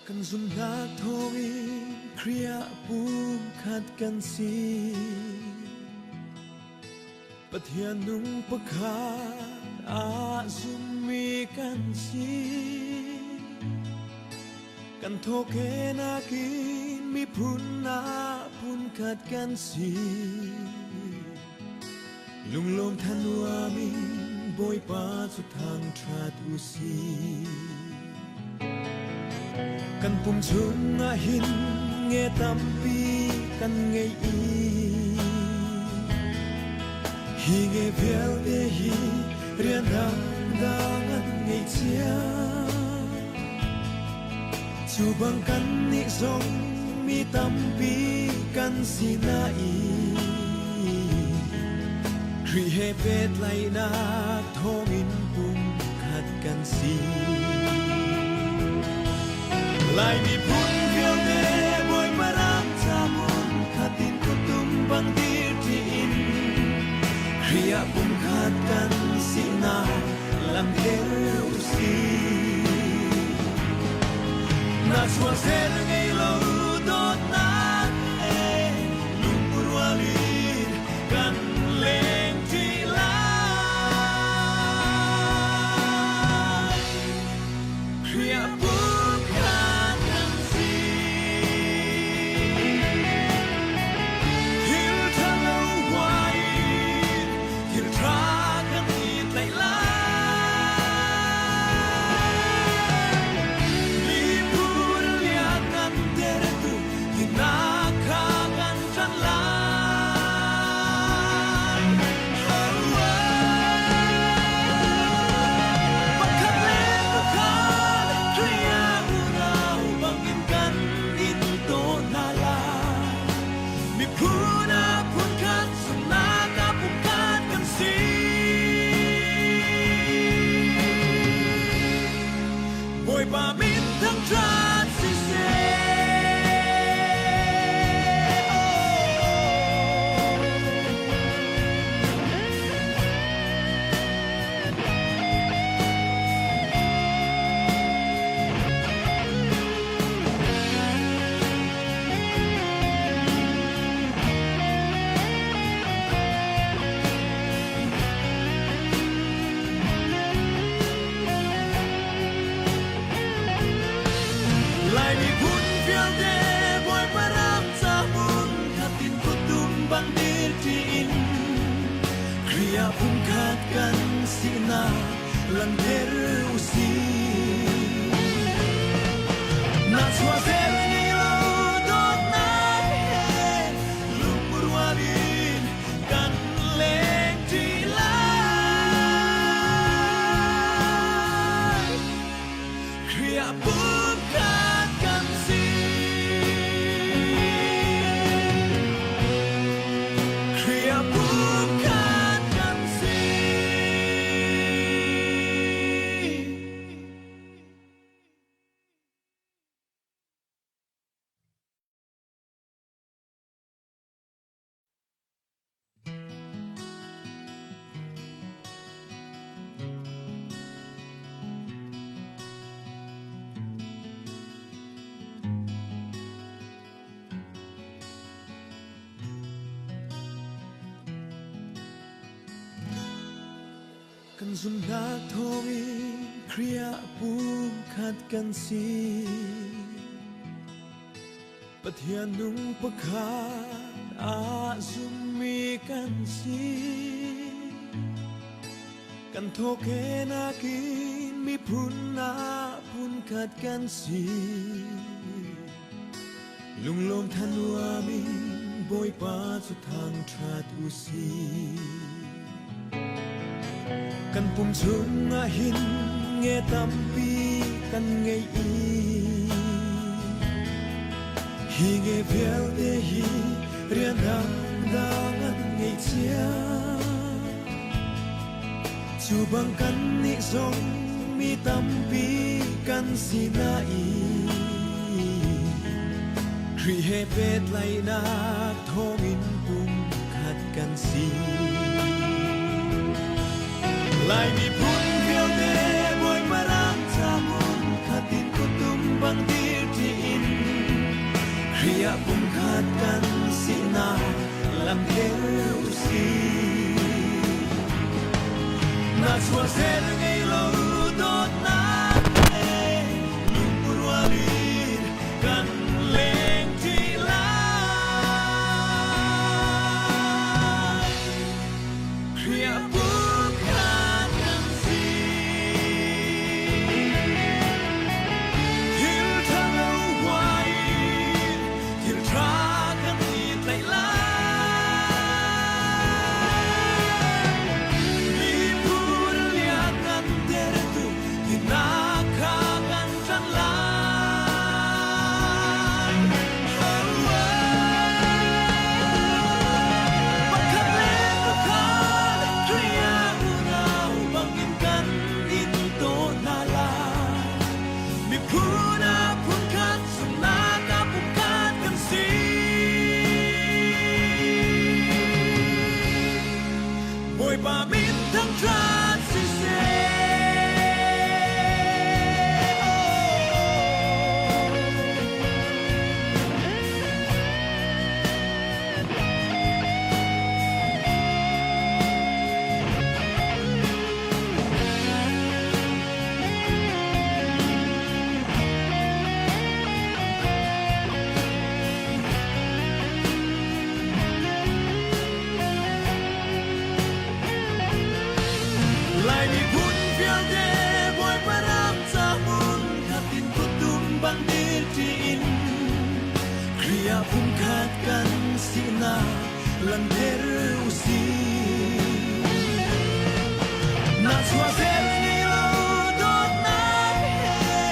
Kan zumhnak thawngin Khrih ah pumkhat kan si. Pathian nung pakhat ah zummi kan si. Kan thawkenak in miphun ah phunkhat kan si. Lunglawm thanuam in Bawipa cu thangṭhat u sih. Kan pum chungah hin nge tampi kan ngei i hi nge vialte hi rian dangdang an ngei cia. Cu bang kannih zong mi tampi kan si nain Khrih he pehtlaihnak thawngin pumkhat kan si. Lai miphun vialte Bawipa ram ca hmun khat in kutum bang dir ṭi in Khrih ah pumkhat kan sinak langhter u sih. Na chuahser ngei lo dawtnak he lungrual in kan leng ṭi lai. Khrih ah pumkhat kan si. Thil ṭhalo huai in thil ṭha kan i tlaih lai. Miphun lianngan tertu hinak kha kan ṭan lai. Pakhat le pakhat Khrih ah unau bangin kan in taw hna lai. Miphun ah phunkhat zumhnak ah pumkhat kan si. Bawipa min thangṭhat siseh. Lai miphun vialte Bawipa ram ca hmun khat in kuttum bang dir ṭi in Khrih ah pumkhat kan sinak langhter u sih. Na chuahter ni lo dawtnak he lungrual in kan leng ṭi lai. Khrih ah pumkhat kan si. Khrih ah pumkhat kan si. Kan zumhnak thawngin Khrih ah pumkhat kan si. Pathian nung pakhat ah zummi kan si. Kan thawkenak in miphun ah phunkhat kan si. Lunglawm thanuam in Bawipa cu thangṭhat u sih. Kan pum chungah hin nge tampi kan ngei i hi nge vialte hi rian dangdang an ngei cia. Cu bang kannih zong mi tampi kan si nain Khrih he pehtlaihnak thawngin pumkhat kan si. Lai miphun vialte Bawipa ram ca hmun khat in kutum bang dir ṭi. Khrih ah pumkhat kan sinak langhter usih. Nahchuahzel ngei lo dawtnak he lungrual in kan lengṭi lai. Khrih ah pumkhat kan si. Thil ṭhalo huai in thil ṭha kan i tlaih lai. Miphun lian kan tertu tinak kha kan ṭan lai. Pakhat le pakhat Khrih ah unau bangin kan in daw hna lai. Miphun ah phunkhat, zumhnak ah pumkhat kan si. Bawipa min thangṭhat siseh. Lai miphun vialte Bawipa ram ca hmun khat in kuttum bang dir ṭi in Khrih ah pumkhat kan sinak langhter usih. Nahchuahzel ngei lo dawtnak he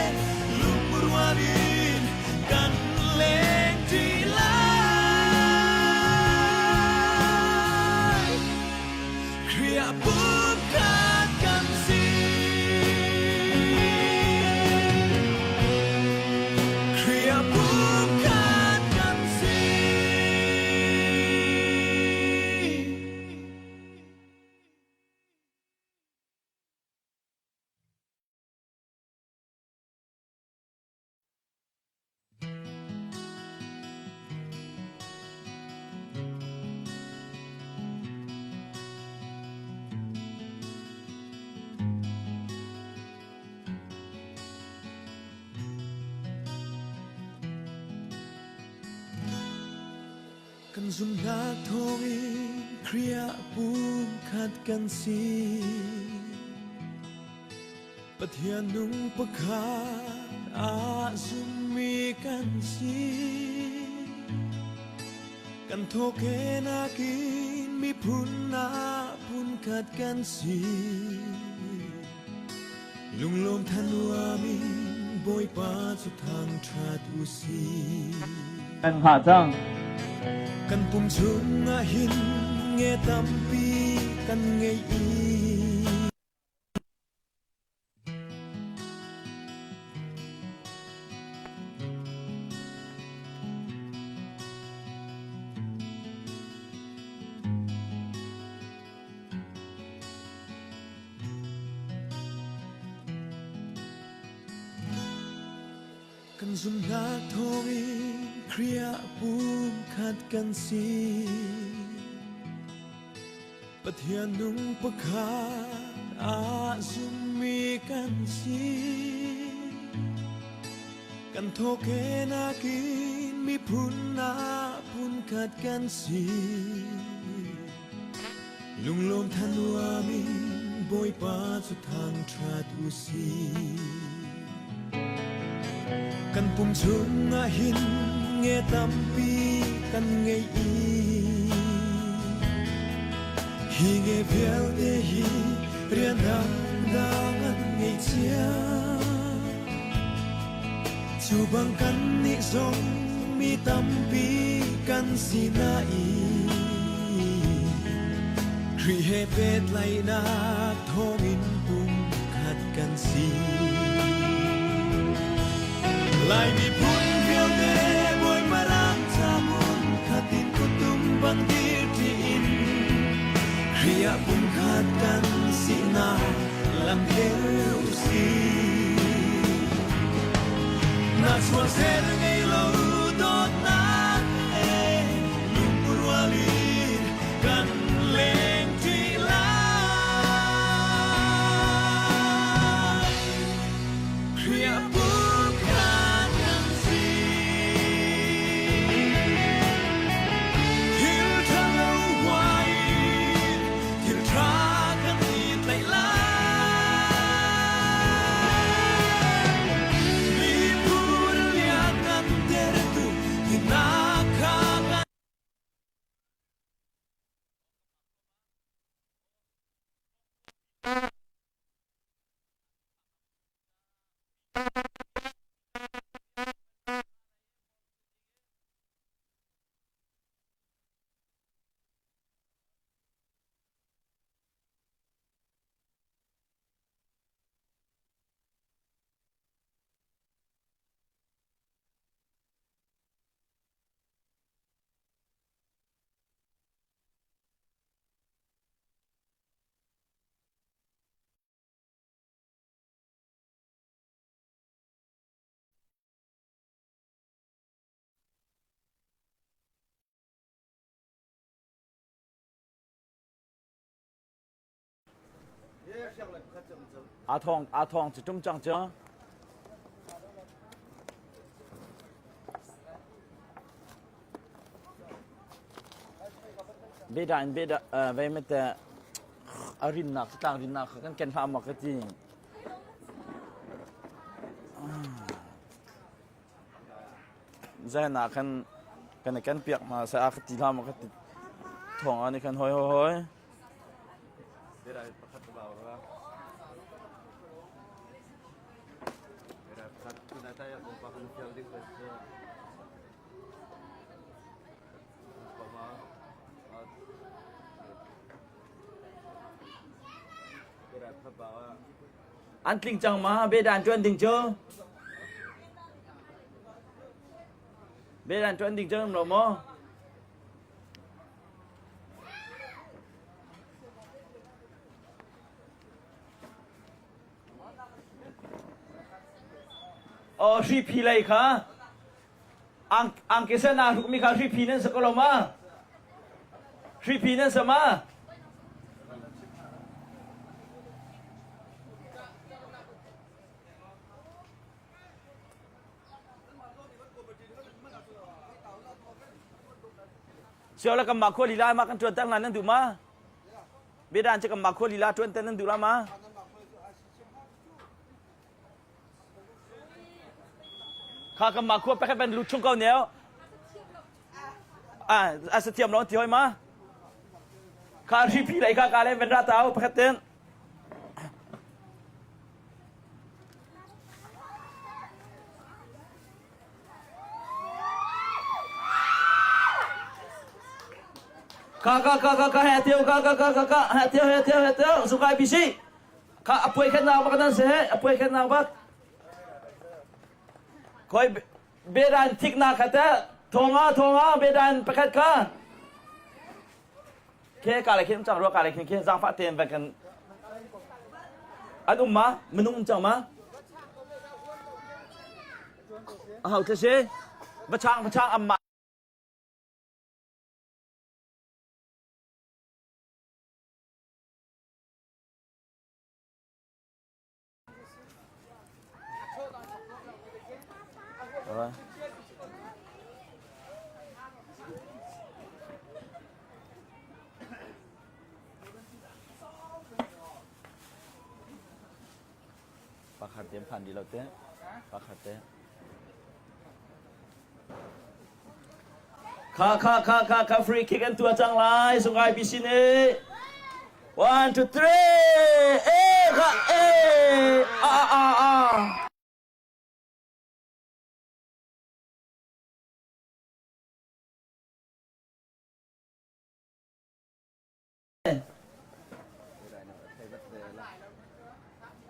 lungrual in kan lengṭi lai. Khrih ah pumkhat kan si. Khrih ah pumkhat kan si. Kan zumhnak thawngin Khrih ah pumkhat kan si. Pathian nung pakhat ah zummi kan si. Kan thawkenak in miphun ah phunkhat kan si. Lunglawm thanuam in Bawipa cu thangṭhat u sih. Kan hngah cang. Kan pum chungah hin nge tampi kan ngei i Kan zumhnak thawngin Khrih ah pumkhat kan si. Pathian nung pakhat ah zummi kan si. Kan thawkenak in miphun ah phunkhat kan si. Lunglawm thanuam in Bawipa cu thangṭhat u sih. Kan pum chungah hin nge tampi kan ngei i hi nge vialte hi rian dangdang an ngei cia. Cu bang kannih zong mi tampi kan si nain Khrih he pehtlaihnak thawngin pumkhat kan si. Lai miphun vialte Bawipa ram ca hmun khat in kuttum bang dir ṭi in Khrih ah pumkhat kan sinak langhter usih. Nahchuahzel ngei lo dawtnak. Aa thawng aa thawng cu ṭum cang cu. Beda in beda vei mete a rinnak tlang rinnak kha kan ken hlah maw ka ti. Zain ah khan kan i ken piak hna seh a ka ti hlah maw ka ti. Thawng ah nih khan hoi hoi hoi. An tling cang ma bedan ṭuan ding cu? Bedan ṭuan ding cu um lo maw? Aw hriphi lei kha ang angki sen aa hrukmi kha hriphi nan si ko lo ma? Hriphi nan si ma? Sio la kan mah khua lila ma kan ṭuan ter nan duh ma? Biadan cu kan mah khua lila ṭuan ter nan duh la ma? Kha kan mah khua pakhat ban lut chung ko neo. Ah, a sa thiam lo ti hoi ma? Kha hripi lei kha ka le van ra tau pakhat ten. Ka ka ka ka ka he teo ka ka ka ka ka he teo he teo he teo sukai bisi ka apuai khan nak bak nan se he apuai khan nak bak koi bedan thik na kha te thonga thonga bedan pakhat ka Khe ka le khin cang rua ka le khin khin zaangfah tein van kan an um ma minung um cang ma a hau tle si va chang va chang amma Pakhat te phan di lo te. Pakhat te. Kha kha kha kha kha free kick an tua cang lai sungai BC nih. One two three. Eh kha eh a a a.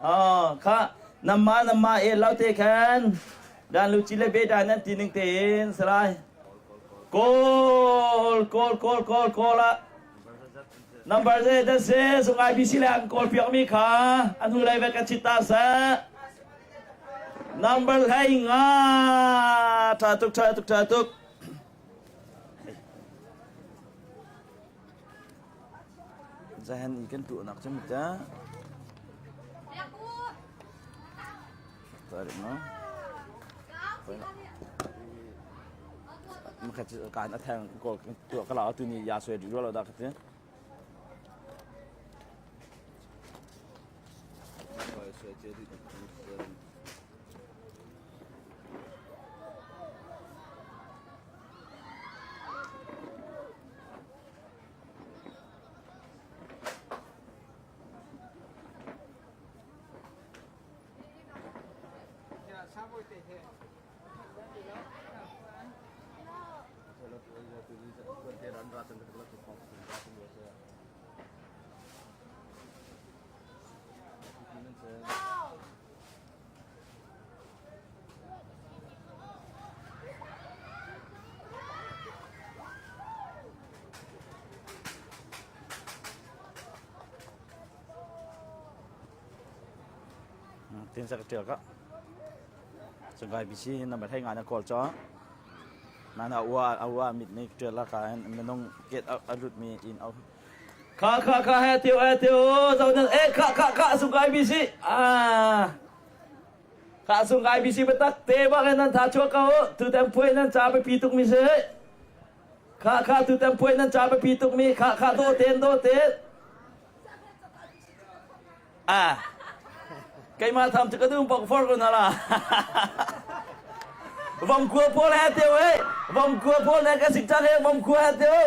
Oh, kha nama nama e lau te khan dan lu chi le be dan nan ti ning tein sarai kawl kawl kawl kawl kawl a number ze da se sungai bc le an kawl piak mi kha an hu lai ve ka chita sa number hlei nga tha tuk tha tuk tha tuk Zahan i kan tuahnak cu ta. Tarik ma. Makhat kan a thang ko tuah ka la tu ni ya soi ru lo da ka ti. Tin sa ka tial ka. Sungai bisi number thai nga na call cho. Na na ua aua mit ni tial la ka minung get a lut mi in au. Kha kha kha he tio he tio zo nan e kha kha kha sungkai bisi ah kha sungkai bisi batak te bak nan tha chuak ko tu tem phuai nan cha pi tuk mi se kha kha tu tem phuai nan cha pi tuk mi kha kha do ten do ten ah keimah tham cu ka dum bok for ko na la vom khua pawl he teo he vom khua pawl ne ka sik chang he vom khua he teo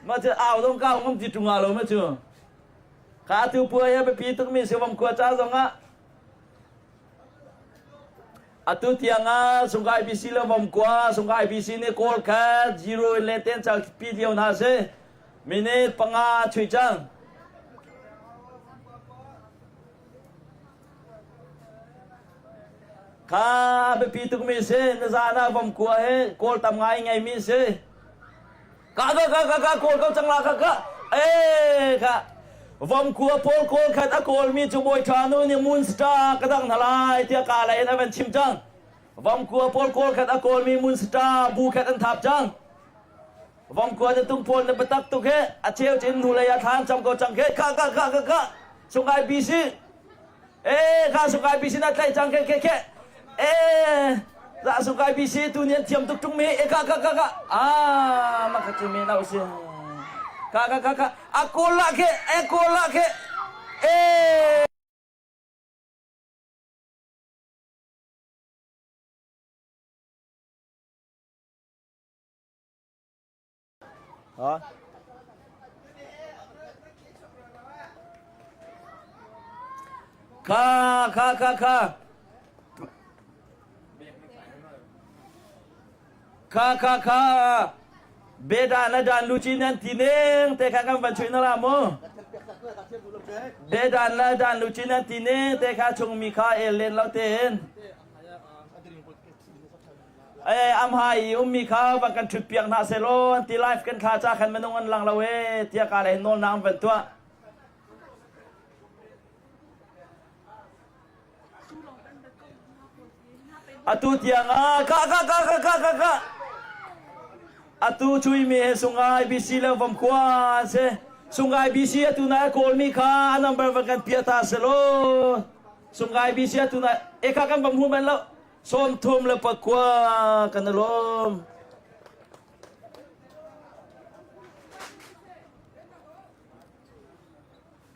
ma cu au dong kau ngam ti tunga lo ma cu kha tu puai he biapi tuk mi si vom khua cha zong ah Atu tiang ah Sungkai BC le Vomkua, Sungkai BC nih kawl khat zero in le ten chal pi lio hna si. Minute panga chui cang. Kha biapi tukmi si. Na zan ah Vomkua hi kawl tam ngai ngeimi si. Ka ka ka ka ka kawl ko cang la ka ka. Eh ka Vomkua pawl kawl khat a kawlmi cu bawi ṭha nu nih Munster ka dang hna lai tiah ka lei in a van chim cang. Vomkua pawl kawl khat a kawlmi Munster bu khat an thap cang. Vomkua na tung pawl na biatak tuk he a cheu cin nu lei ah thlan cam ko cang ke ka ka ka ka ka sungai bisi Eh, kha sungkai bisi na tlaih cang ke ke ke. Eh, za sungkai bisi tu nian thiam tuk tung mi. Eh, ka ka ka ka. Ah, ma ka mi na usi. Ka ka ka ka. A la ke, eh la ke. Eh. Ha? Kha kha kha kha. Kha kha kha. Beda na dan luci nan ti ning te kha kan van chuih na la mu. Bedan la dan luci nan ti ning te kha chung mi kha el len lo tein. Ee amha i ummi kha van kan ṭhut piak hna sehlaw an ti live kan thla ca khan minung an lang lo ee tiah ka le nawlnak an van tuah. Atu tiang ah ka ka ka ka ka ka ka atu chui mi he sungai BC le vom khua an si sungai BC atu na kawl mi kha a number van kan pia ta selaw sungai BC atu na e kha kan bam hu man lo 39 kan i lawm.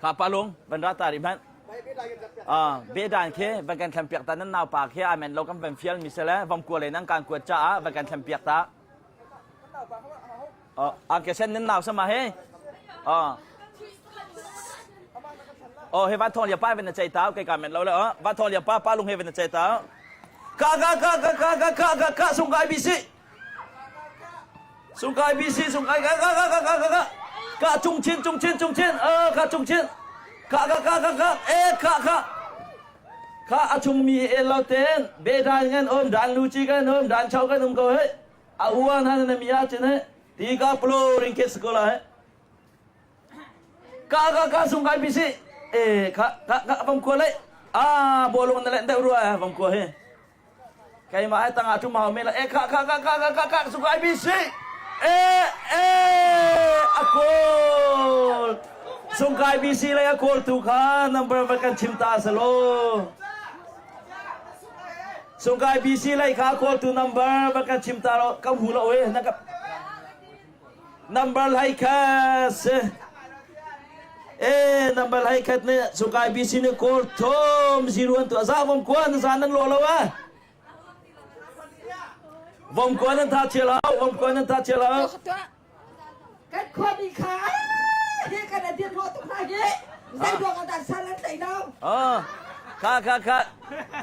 Kha pa lung van ra ta ri hmanh. Ah, bedan khi van kan thlam piak ta nan nau pa khi amen lo kan van fial mi sele vom kua le nan kan kuat caah van kan thlam piak ta. Oh, ang ke sen nan nau sama he. Oh. Oh, he van thong lia pa van na chai ta ke ka men lo le oh, van thong lia pa pa lung he van na chai ta. Ka ka ka ka ka ka ka ka ka sungkai bisi. Sungkai bisi sungkai ka ka ka ka ka ka ka ka chung chin chung chin chung chin ka chung chin ka ka ka ka ka e ka ka ka a chung mi e lo ten be dan ngan om dan lu chi kan om dan chau kan um ko he a uang hna na mi ah cun he ti ka plo ring ke school ah he ka ka ka sung kai bisi e ka ka ka vam khua lai a bolong na len deuh rua vam khua he keimah ai tangah tu mau me la e ka ka ka ka ka ka ka sung kai bisi e e a kawl sungkai bisi lai a kawl tu kha number va kan chim ta salo Sungkai BC lei kha kawltu number va kan chim ta lo ka hu lo e na ka number lai kha se e number lai khat ne sungkai BC ne kawl thom zero an tu za vom kwa na za nan lo lo a vom kwa nan tha che lo vom kwa nan tha che lo Kan khuami kha hi kan a dir hnawh tuk hna hi zei ruang ah dah sal an tlaih lo Oh, kha kha kha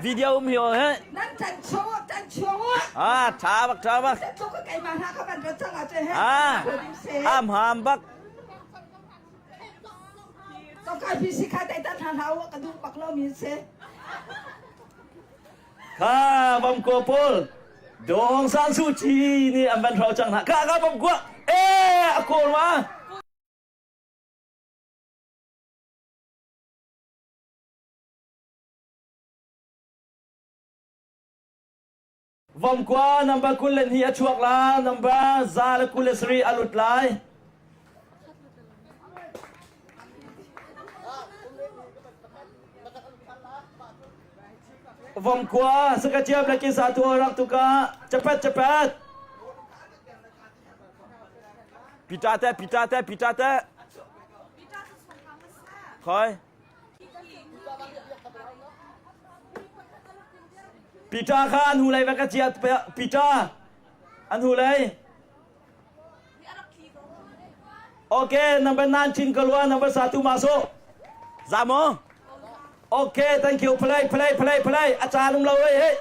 video um hi he nan tan chuang tan chuang ah tha bak tha bak tluk ka keimah hna kha van ra cang ah he ah am ham bak to kai pc kha tai tan hna hna ka duh bak lo mi se Kha Bamkua pawl Dong San Suu Kyi nih an van hro cang hna. Kha kha Bamkua eh a kawl ma. Vomkua number 22 a chuak la number 127 a lut lai. Vomkua sakaciam le kisa tu rak tuka cepat cepat. Pita te pita te pita te. Khoi. Pita kha an hu lei va ka chiat Pita an hu lei. Okay, number 19 kalwa number satu masuk. Zamo. Okay, thank you. Play, play, play, play. Acha nung lo hey.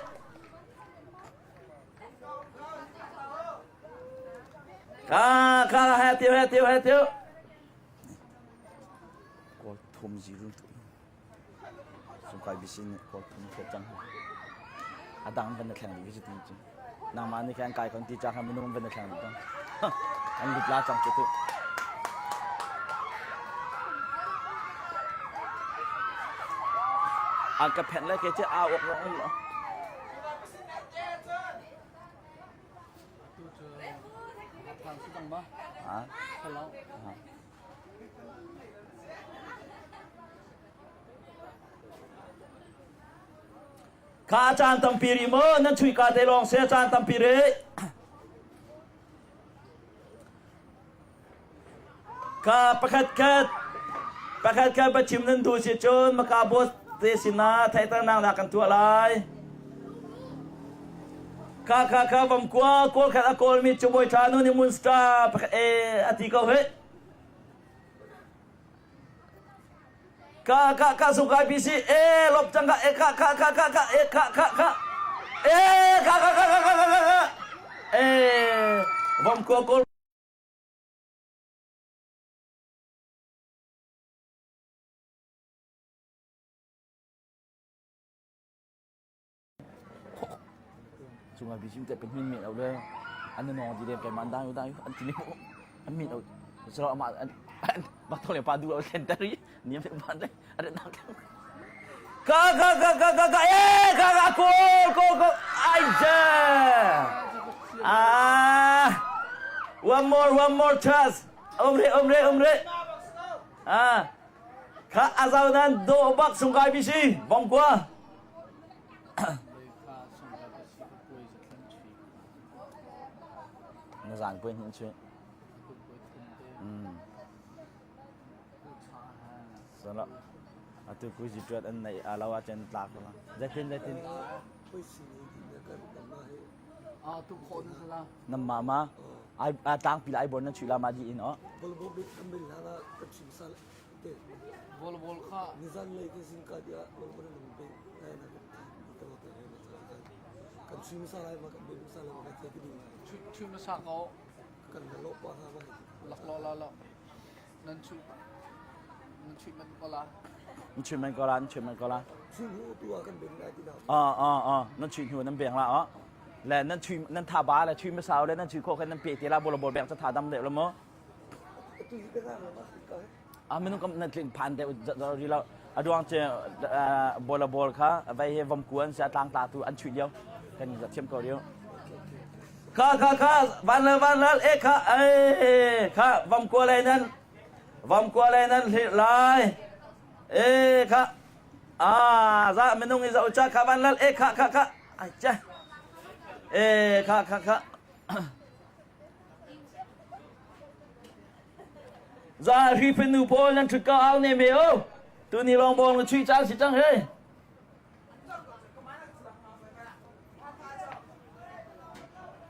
Ka ka he tiu he tiu he tiu. Kawl thum zero tu. Sungkai bisin kawl thum thua cang. Adang van na thleng dih cu ti cu. Nangmah nih khan kai kon ti cha khan minung van na thleng dih cang. An lut la cang cu tu. An ka phenh le ke che a awk rong lo. Ha? Kha caan tampi rih maw nan chuika te lawng se caan tampi rih. Kha pakhat khat pakhat khat biachim nan duh si cun maka boss te sinah theihternak nak kan tuah lai. Kha kha kha vamkua kawl khat a kawlmi cu bawi ṭha nu nih monster pakhat e a ti ko hih. Ka ka ka sungkai bisi e lop cang ka e ka ka ka ka ka e ka ka ka e ka ka ka ka ka ka ka e vamkua kawl Cungah bichim te penhin men lo le an nong di le kai man dang dang an ti an min lo so ama an bak thong le pa du lo thlen tari niam le ban le an nak ka ka ka ka ka ka e ka ka ko ko ko ai je ah one more one more chance om re om re om re ah Kha a zau nan dawh bak sungkai bisi bong kua. Na zan puai hin chu. Mm. Sala. Atu kui ji tuat an nei alawa chen tlak la. Zaitin zaitin. Nam ma ma ai a tlang pi lai bon na chui la ma di in o. Volleyball kha Nizan lei te zingka dia volleyball nan pe lai na kan ti te te na kan chui masa lai ma kan be masa lai ma kan te ki chui masa ko kan lo pa ha ma lak lo la lo nan chui nan chui man ko la Nan chui man ko la nan chui man ko la. Chui hnu tu ah kan beng lai ti na. Ah ah ah nan chui hnu nan beng la ah. Le nan chui nan tha ba le chui masa le nan chui kho khan nan pe te la bol bol beng cha tha dam deuh lo mo. Tu hi ka ma ka. Ah minung kam nan tlin phan deuh ri lo. A duang che bol bol kha vai he vom kuan sia tlang ta tu an chui lio. Kan za thiam ko rio. Kha kha kha van le van lal e kha e kha vom kua le nan Vamkua le nan hlirh lai. E kha a za minung i zoh cha kha van lal e kha kha kha ai cha e kha kha kha za hri fanu pawl nan thut ka au ne me o tu ni long bong na chui cang si cang he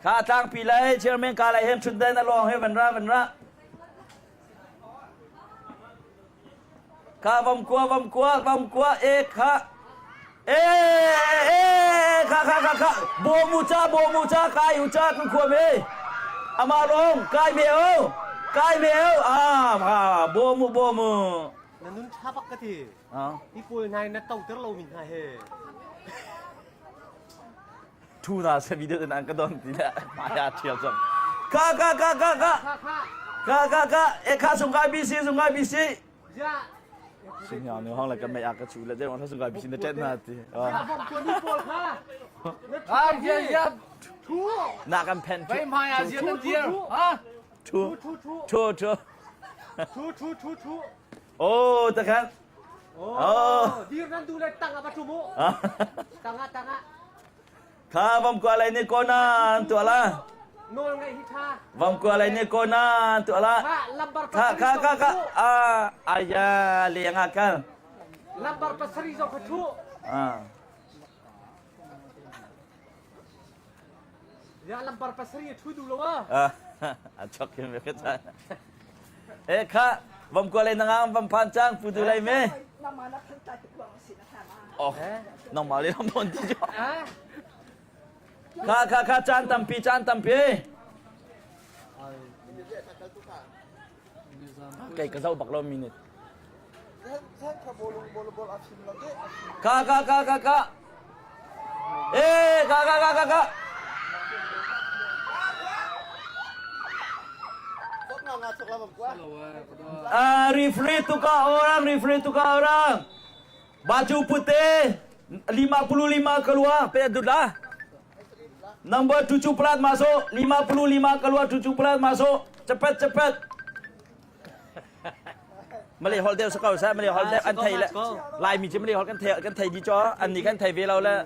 Kha tlangpi lai chairman ka lai hem chun den a long he van ra van ra. Kha vam kua vam kua vam kua e kha e e kha kha kha kha bo mu cha bo mu cha kai u cha kan khua me ama rong kai me o kai me o ah ha bo mu bo mu Na nun ṭha bak ka ti. Ah. Hi pawl hna na toter lomi hna he. Thu na se video in an ka don ti le maya thial cang. Ka ka ka ka ka. Ka ka ka e kha sung kai BC sung kai BC. Ja. Sung ya nu hong la ka mai a ka chu le je wang sung kai BC na tet na ti. Ja bom ko ni pawl kha. Ah, ya ya. Thu. Na kan pen. Vai mai a zia nan dir. Ha? Thu Thu thu. thu thu. Thu thu thu thu. Oh, takhan. Oh, dir nan du le tang ah va ṭum u. Tang ah tang ah. Kha vam kua lei nih kona an tuah la. Nawl ngaih hi ṭha. Vam kua lei nih kona an tuah la. Kha lambar Kha kha kha kha ah aya leng ah kal. Lambar pasarih zong kha ṭhu. Ah. Ya lambar pasarih ṭhu duh lo ah. A chok hin me ka chan. Eh kha vam kua lei nangang vam phan chang pu du lei me. Oh, nangmah le lam nawn ti jo. Kha kha kha caan tampi caan tampi. Kei ka zoh bak lo minute. Ka ka ka ka ka. Eh ka ka ka ka ka. Ah, referee tukar orang, referee tukar orang. Baju putih 55 keluar, pe dudlah. Nombor 17 masuk, 55 keluar 17 masuk. Cepat cepat. Malay hol deuh sakau sa Malay hol deuh an thei le Lai mi cu Malay hol kan thei kan thei di cho an ni kan thei ve lo le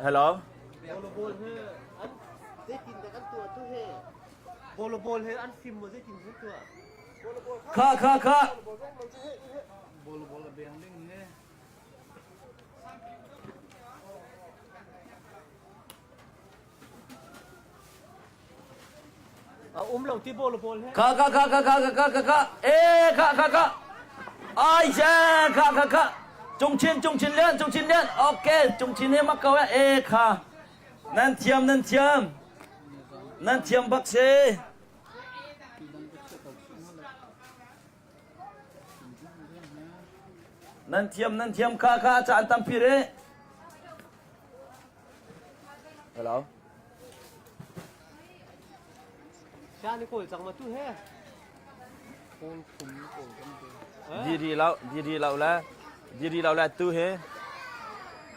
Hello Bol he an fim mo zeitin he tuah Kha kha kha. Bol bol a beng ding ne. A um lo ti bol bol he. Kha kha kha kha kha kha kha kha. E kha kha kha. Ai ja kha kha kha. Cung chin cung chin lian cung chin lian. Okay cung chin he mak ko e kha. Nan thiam nan thiam. Nan thiam bak si. Nan thiam nan thiam kha kha caan tampi re. Hello. Sha ni kawl cang ma tu he. Kawl khum kawl cang te. Diri lo diri lo le diri lo le tu he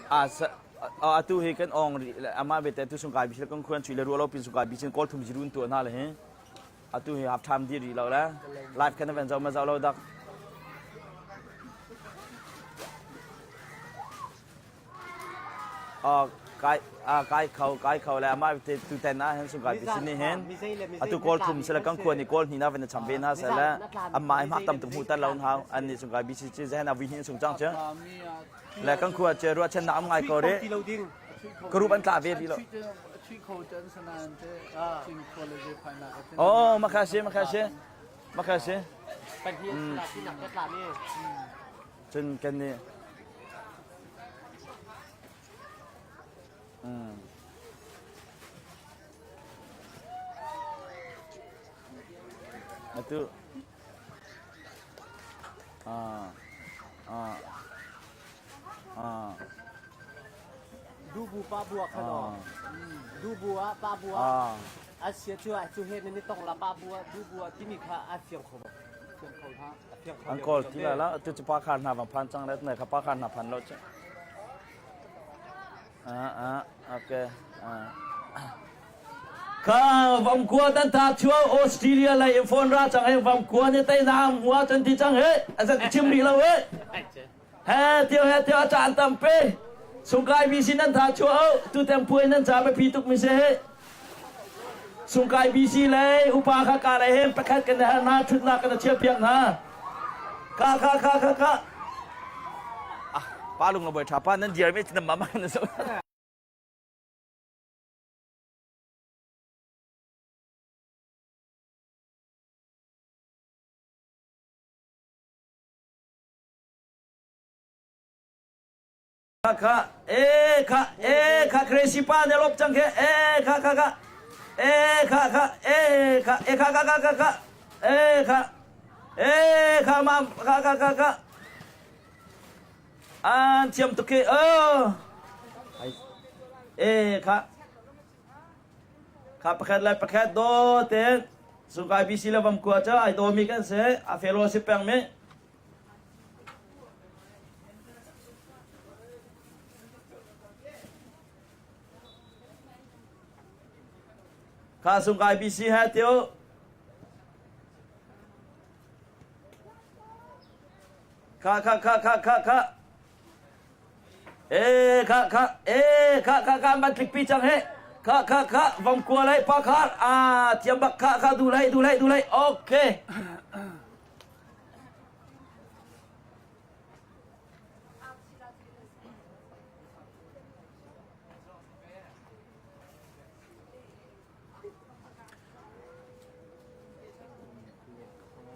a atu hi kan ong ri ama bete tu sung kai bi kan khuan chui le rualo pin sung kai bi chin kawl thum jirun tu na le he Atu hi half time dir rih lo le live kan van zoh ma zoh lo dak. Uh, kai uh, kai kho kai kho le ama te tu ten ah hin sungkai bisini hin atu kawl thum sila kan khuan ni kawl hni na van cham ve na sala amma ai mak tam tuk mu tan lo hau an ni sungkai bisi chi zahan avi hin sung chang che le kan khua che ruwa chen na am ngai ko re Karup an tla ve rih lo. Oh, makasih, makasih. Makasih. Cun kan nih Mm. Atu Ah. Ah. Ah. Dubu pa bua kha no. Dubu ah pa bua. A sia cu ah cu he nan i tong la pa bua dubu ah timi kha a fiang kho ba. Fiang kho ha. A fiang kho. An kawl ti la la tu cu pa khar hna bang phan cang le nai kha pa khar hna phan lo cu. Ah ah okay. Ah. Kha vamkua tan tha chuau Australia lei in phone ra cang he vamkua ni tai na hua chan ti cang he azan chim rih lo he. He tio he tio a caan tampi. Sungkai BC nan tha chuah u. Tutan puai nan ca biapi tuk mi si hi. Sungkai BC lei upa kha ka lei hin pakhat kan herh hna thutnak kan chia piak hna. Ka ka ka ka ka. Ah, pa lung la boi tha pa nan diar mi nan mama nan so. Kha e kha e kha crazy pa ne lop chang khe e kha kha kha e kha kha e kha e kha kha kha kha kha e kha e kha ma kha kha kha kha an thiam tuk khi o e kha kha pakhat le pakhat do ten sungkai bc le vam kua cha ai do mi kan se a fellowship peng mi Kha sungkai BC he tio. Kha kha kha kha kha kha. E kha kha e kha kha kha man tlik pi cang he. Kha kha kha vong kua lai pa khar a thiam bak kha kha du lai du lai du lai okay.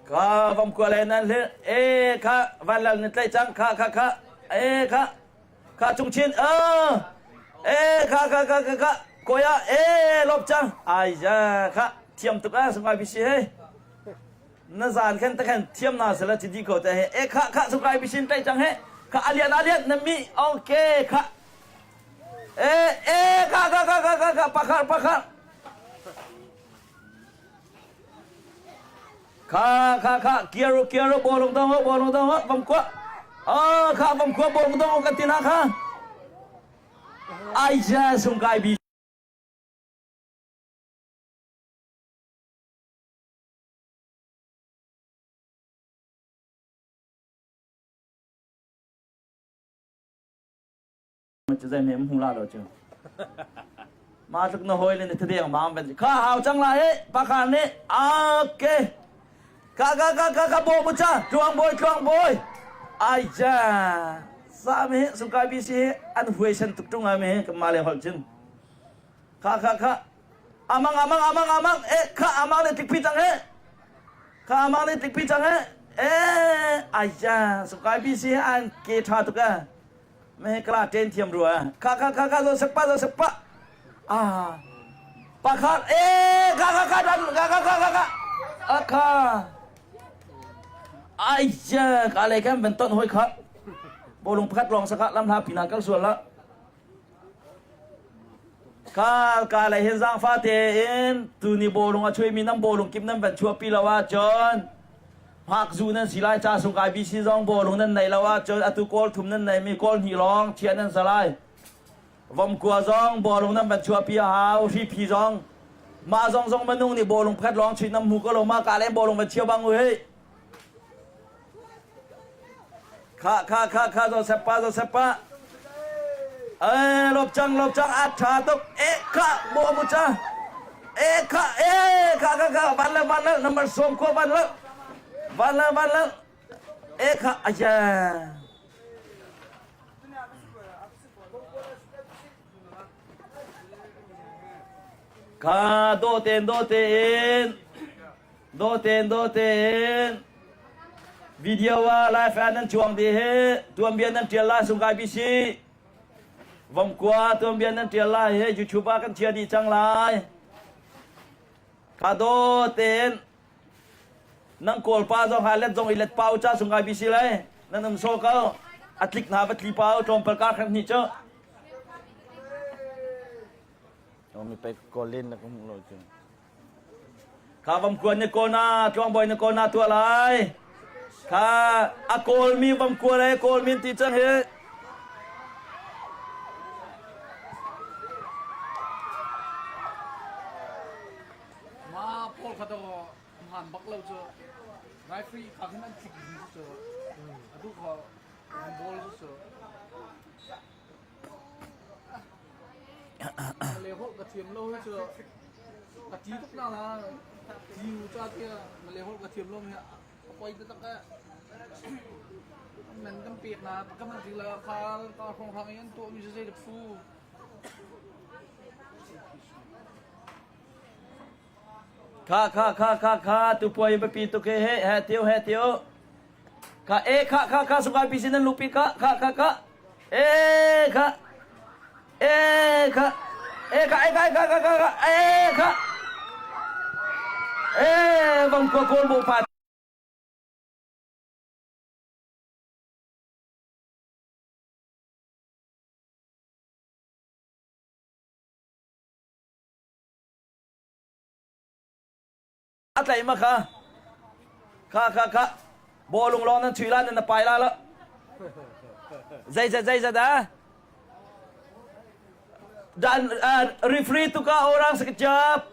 Kha vom kua le nan hlil e kha van lal ni tlai cang kha kha kha e kha kha cung chin a e kha kha kha kha kha koya e lop cang ai ja kha thiam tuk a sungai bisi he na zan khan ta khan thiam na sala chi di ko te he e kha kha sungai bisi tlai cang he kha alian alian na mi okay kha e e kha kha kha kha kha kha pakhar pakhar kha kha kha kiaro kiaro bolong dong ho bolong dong ho bam kwa ah kha bam kwa bolong dong ho kan tina kha ai ja sungkai bi Cu zei me hmu la lo cu. Ma tluk na hawi le na thadeng ma ban kha hau cang la he pakhan nih okay ka ka ka ka ka bo mu cha tluang boy tluang boy ai cha sa me sungkai bi si an huai sen tuk tung a me ka ma le hol chin kha kha kha amang amang amang amang e kha amang ne tik pi cang he kha amang ne tik pi cang he e ai cha sungkai bi si an ke tha tuk a Me kala ten thiam rua. Kha kha kha kha zo sak pa zo sak pa. Ah. Pa kha e kha kha kha dan kha kha kha kha kha. A kha. Ai ja ka le kan ben ton hoi kha. Bolung pakhat long saka lam hla pina kal sual la. Kha ka le hin zang fa te in tu ni bolung a chui mi nam bolung kim nam van chua pi lawa chon. Hngakzu nan si lai ca sung IBC zong bawlung nan nei lo ahcun atu kawl thum nan neimi kawl hnih lawng thiah nan sa lai. Vomkua zong bawlung nan van chuahpi a hau, hriphi zong. Mah zong zong minung nih bawlung pakhat lawng chuih nan hmu ko lo ma ka leng bawlung van chia bang u hei. Kha kha kha kha Joseph pa Joseph pa. Eh lop cang lop cang a tha tuk. Eh kha bo mu cha. Eh kha eh kha kha kha van le van le number som ko van le. Van le van le. Eh kha aya. Kha do ten do ten Do ten do ten video ah live ah nan chuang di hi tuanbia nan tial lai sungkai bisi vomkua tuanbia nan tial lai hi YouTube ah kan chia dih cang lai ka do ten nang kawl pa zong ha let zong i let pau cha sungkai bisi lai nan um so ko atlik na va tli pau tlawmpal ka khat ni chu mi pe kolin na kum lo chu Kha vamkuan na kawl na tluangbawi na kawl na tuah lai. Kha a kawlmi vamkua le kawlmi ti cang hi. Ma pawl kha to hman bak lo cu referee kha khin an tlik ding cu atu kha ball cu Le holh ka thiam lo hi cu ka ṭi tuk na la ṭi u ca tiah na le holh ka thiam lo mi a poi taktak eh. Nan kan pek na kan man la kha ka hrong hrang in an tuah mi zei dah phu. Kha kha kha kha kha tu puai biapi tuk he he he tiu he tiu. Kha e kha kha kha sungai pi sin nan lupi kha kha kha kha e kha e kha e kha e kha kha kha kha kha e kha e vong ko kawl bo pa A tlaih ma kha? Kha kha kha. Bawlung lawng nan chui la nan na pai la lo. Zeizat zeizat ah? Dan uh, referee tukar orang sekejap.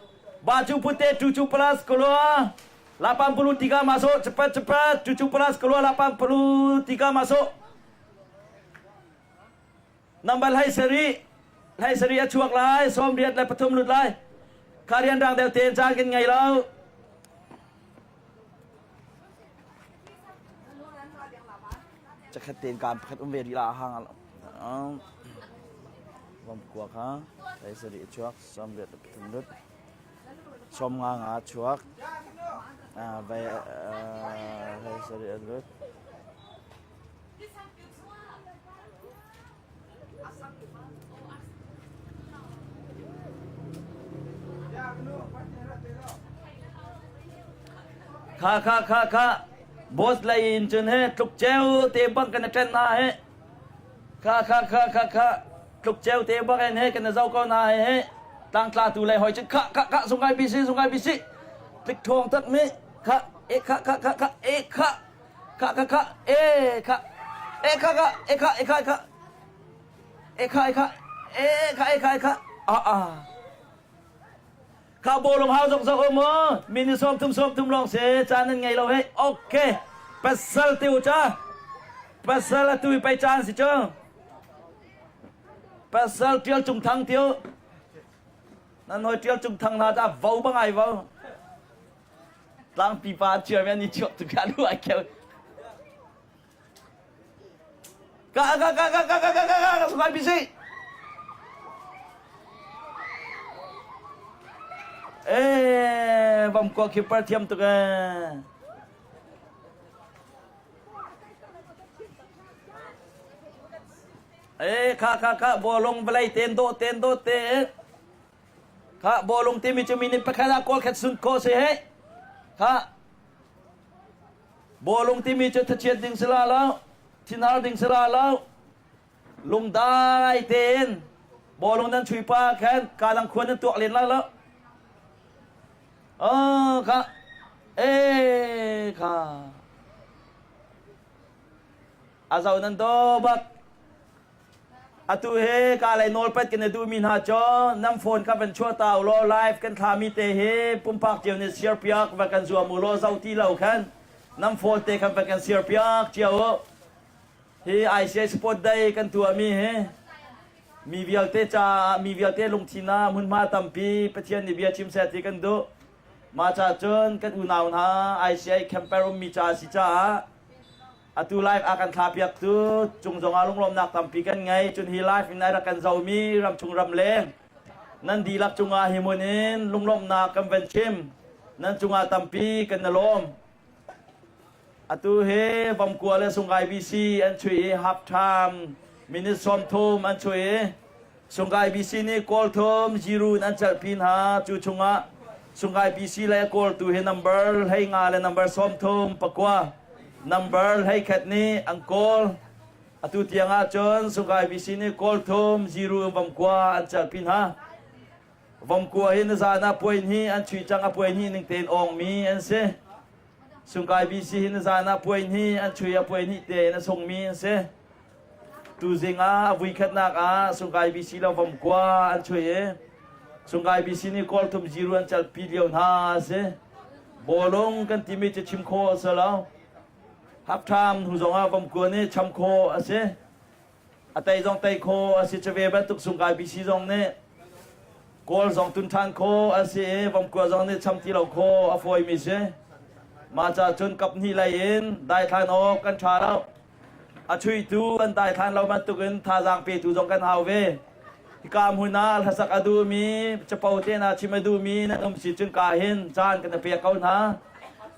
Baju putih 17 keluar. 83 masuk cepat cepat cucu pelas keluar 83 masuk Number hlei sarih hlei sarih a chuak lai 83 lut lai kha rianrang deuh tein caan kan ngei lo. Cakhat tein kaan pakhat um ve rih la hang Vam kua kha hlei sarih a chuak 83 lut 50 nga chuak vai hlei sarih a lut Kha kha kha kha boss lei in cun he tluk ceu te bang kan i ṭen hna he kha kha kha kha kha tluk ceu te bang in he kan i zo ko hna he he tlangtla tu lei hoi cun kha kha kha sungai bisi sungai bisi tlik ṭhawng tak mi kha e kha kha kha kha e kha Kha kha kha e kha e kha kha e kha e kha e kha e kha e kha e kha e kha e kha ah ah kha bawlung hau zok zok um mini 30 30 lawng se caan nan ngei lo he okay pasal te u cha pasal atu i pei caan si cu pasal tial cung thang tiu nan hoi tial cung thang na ta vo bangai vo Tlangpi pa an chiar mi an i chuak tu kha lu ai khel. Ka ka ka ka ka ka ka ka ka sungai bisi. Eh, bam ko keeper thiam tuk eh. Eh, kha kha kha bolong vlei ten do ten do te. Khah bawlung timi cu minute pakhat ah kawl khat sun khawh si hei. Khah bawlung timi cu thachiat ding si la lo, thinhar ding si la lo, lungdai tein bawlung nan chui pa khan kalang khua nan tuak len la lo. Oh, khah eh kha a zo nan do bak Atu hi ka lei nawlpat kan i duhmi hna cu nan phone kha van chuah ta u law live kan thlami te hi pumpak cio nih share piak va kan zuam u law zoh ti lo khan nan phone te khan va kan share piak cio u. Hi ICI Sport Day kan tuahmi hi mi vialte caah mi vialte lungthin ah hmunhma tampi Pathian nih bia chim seh ti kan duh. Mah ca cun kan unau hna ICI camper ummi ca a si caah Atu live a kan thlapiaktu cung zongah lunglawmhnak tampi kan ngei. Cun hi live in a rak kan zomi ramchung ramleng nan dihlak cungah hi hmun in lunglawmhnak kan van chim. Nan cungah tampi kan i lawm. Atu hi Vomkua le Sungai BC an chuih i half time minute 30 an chuih i Sungai BC nih goal thum zero in an celhpi hna. Cu chungah Sungai BC le goal tu hi number 15 le number 39 number 11 nih an goal. Atu tiang ahcun Sungai BC nih goal thum zero in Vomkua an celhpi hna. Vomkua hi nizaan ah puai hnih an chuih cang a puai hnih ning tein awngmi an si. Sungai BC hi nizaan ah puai hnih an chuih a puai hnih tein a sungmi an si. Tuzing ah a vuikhatnak ah Sungai BC le Vomkua an chuih i Sungai BC nih kawlthum ziru an calpi lio hna a si. Bawlung kan timi cu chim khawh a si lo. Halftime hnu zong ah Vomkua nih cham khawh a si. A tei zong tei khawh a si. Cu ve bantuk Sungai BC zong nih Kawl zong tun ṭhan khawh a si i Vomkua zong nih cham ti lo khawh a fawimi si. Mah ca cun kap hnih lei in daithlan awk kan ṭha lo. A chuihtu an daithlan lo bantukin thazaang petu zong kan hau ve. Hika hmun ah hlasak a duhmi, capo te hna chim a duhmi nan um si cun ka hin caan kan i pek ko hna.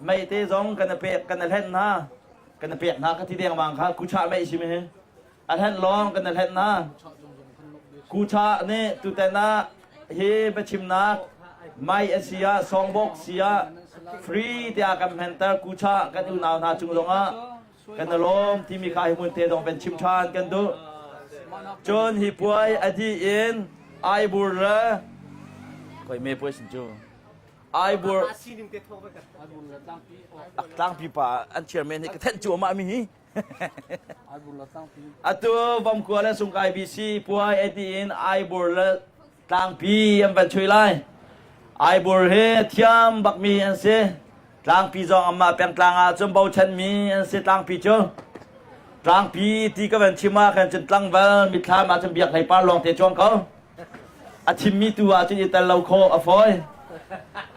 Mei te zong kan i pek, kan i hlenh hna. Kan i pek hna ka ti dengmang kha kuchah mei si mi hi. A hlenh lawng kan i hlenh hna. Kuchah nih tutan ah hi biachimnak mai a si ah songbok si ah free tiah kan hmenter kuchah kan unau hna cung zongah kan i lawm timi kha hi hmun te dong van chim ṭhan kan duh. Cun hi puai a dih in Aibur le koi me puai sin cu Aibur tlangpi pa an chairman hi ka thenh cu amah mi hi Atu Vomkua le Sungkai BC puai a dih in Aibur le tlangpi an van chui lai. Aibur hi thiam bakmi an si. Tlangpi zong amah pengtlang ah cun bochanmi an si tlangpi cu. Tlangpi ti ka van chim ah khan cun tlangval mitthlam ah cun biak hlei par lawng te cuang ko. A thimmi tu ah cun i tel lo khawh a fawi.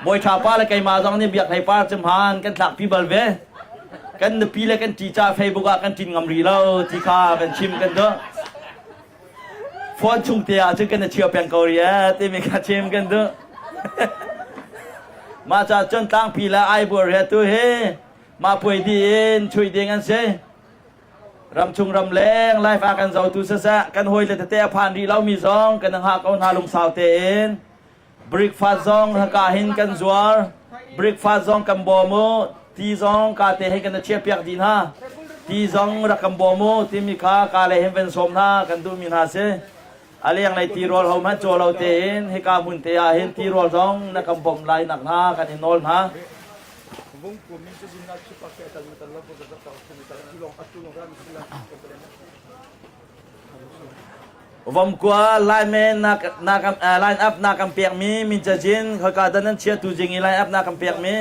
Bawi ṭha pa le keimah zong nih biak hlei par cu hmaan kan thlakpi bal ve. Kan nupi le kan ṭi ca Facebook ah kan ṭin ngam rih lo ti kha kan chim kan duh. Phone chung te ah cun kan i chia peng ko rih ee timi kha chim kan duh. Mah ca cun tlangpi le aibuar he tu hi mah puai dih in chui ding an si. Ramchung ramleng life ah kan zotu siseh kan hawi le tete a phan rih lomi zong kan hngah ko hna lungsau tein. Breakfast zong haka hin kan zuar. Breakfast zong kan bawm u. Ti zong ka te he kan chiah piak dih hna. Ti zong rak kan bawm u timi kha ka le hin van sawm hna kan duhmi hna si. A lenglei tirawl ho hmanh caw lo tein hika hmun te ah hin tirawl zong na kan bawmh lai nak hna kan in nawl hna. Vomkua Laimen na na kan line up na kan pekmi min cazin khoika dah nan chia tu jing i line up na kan pekmi.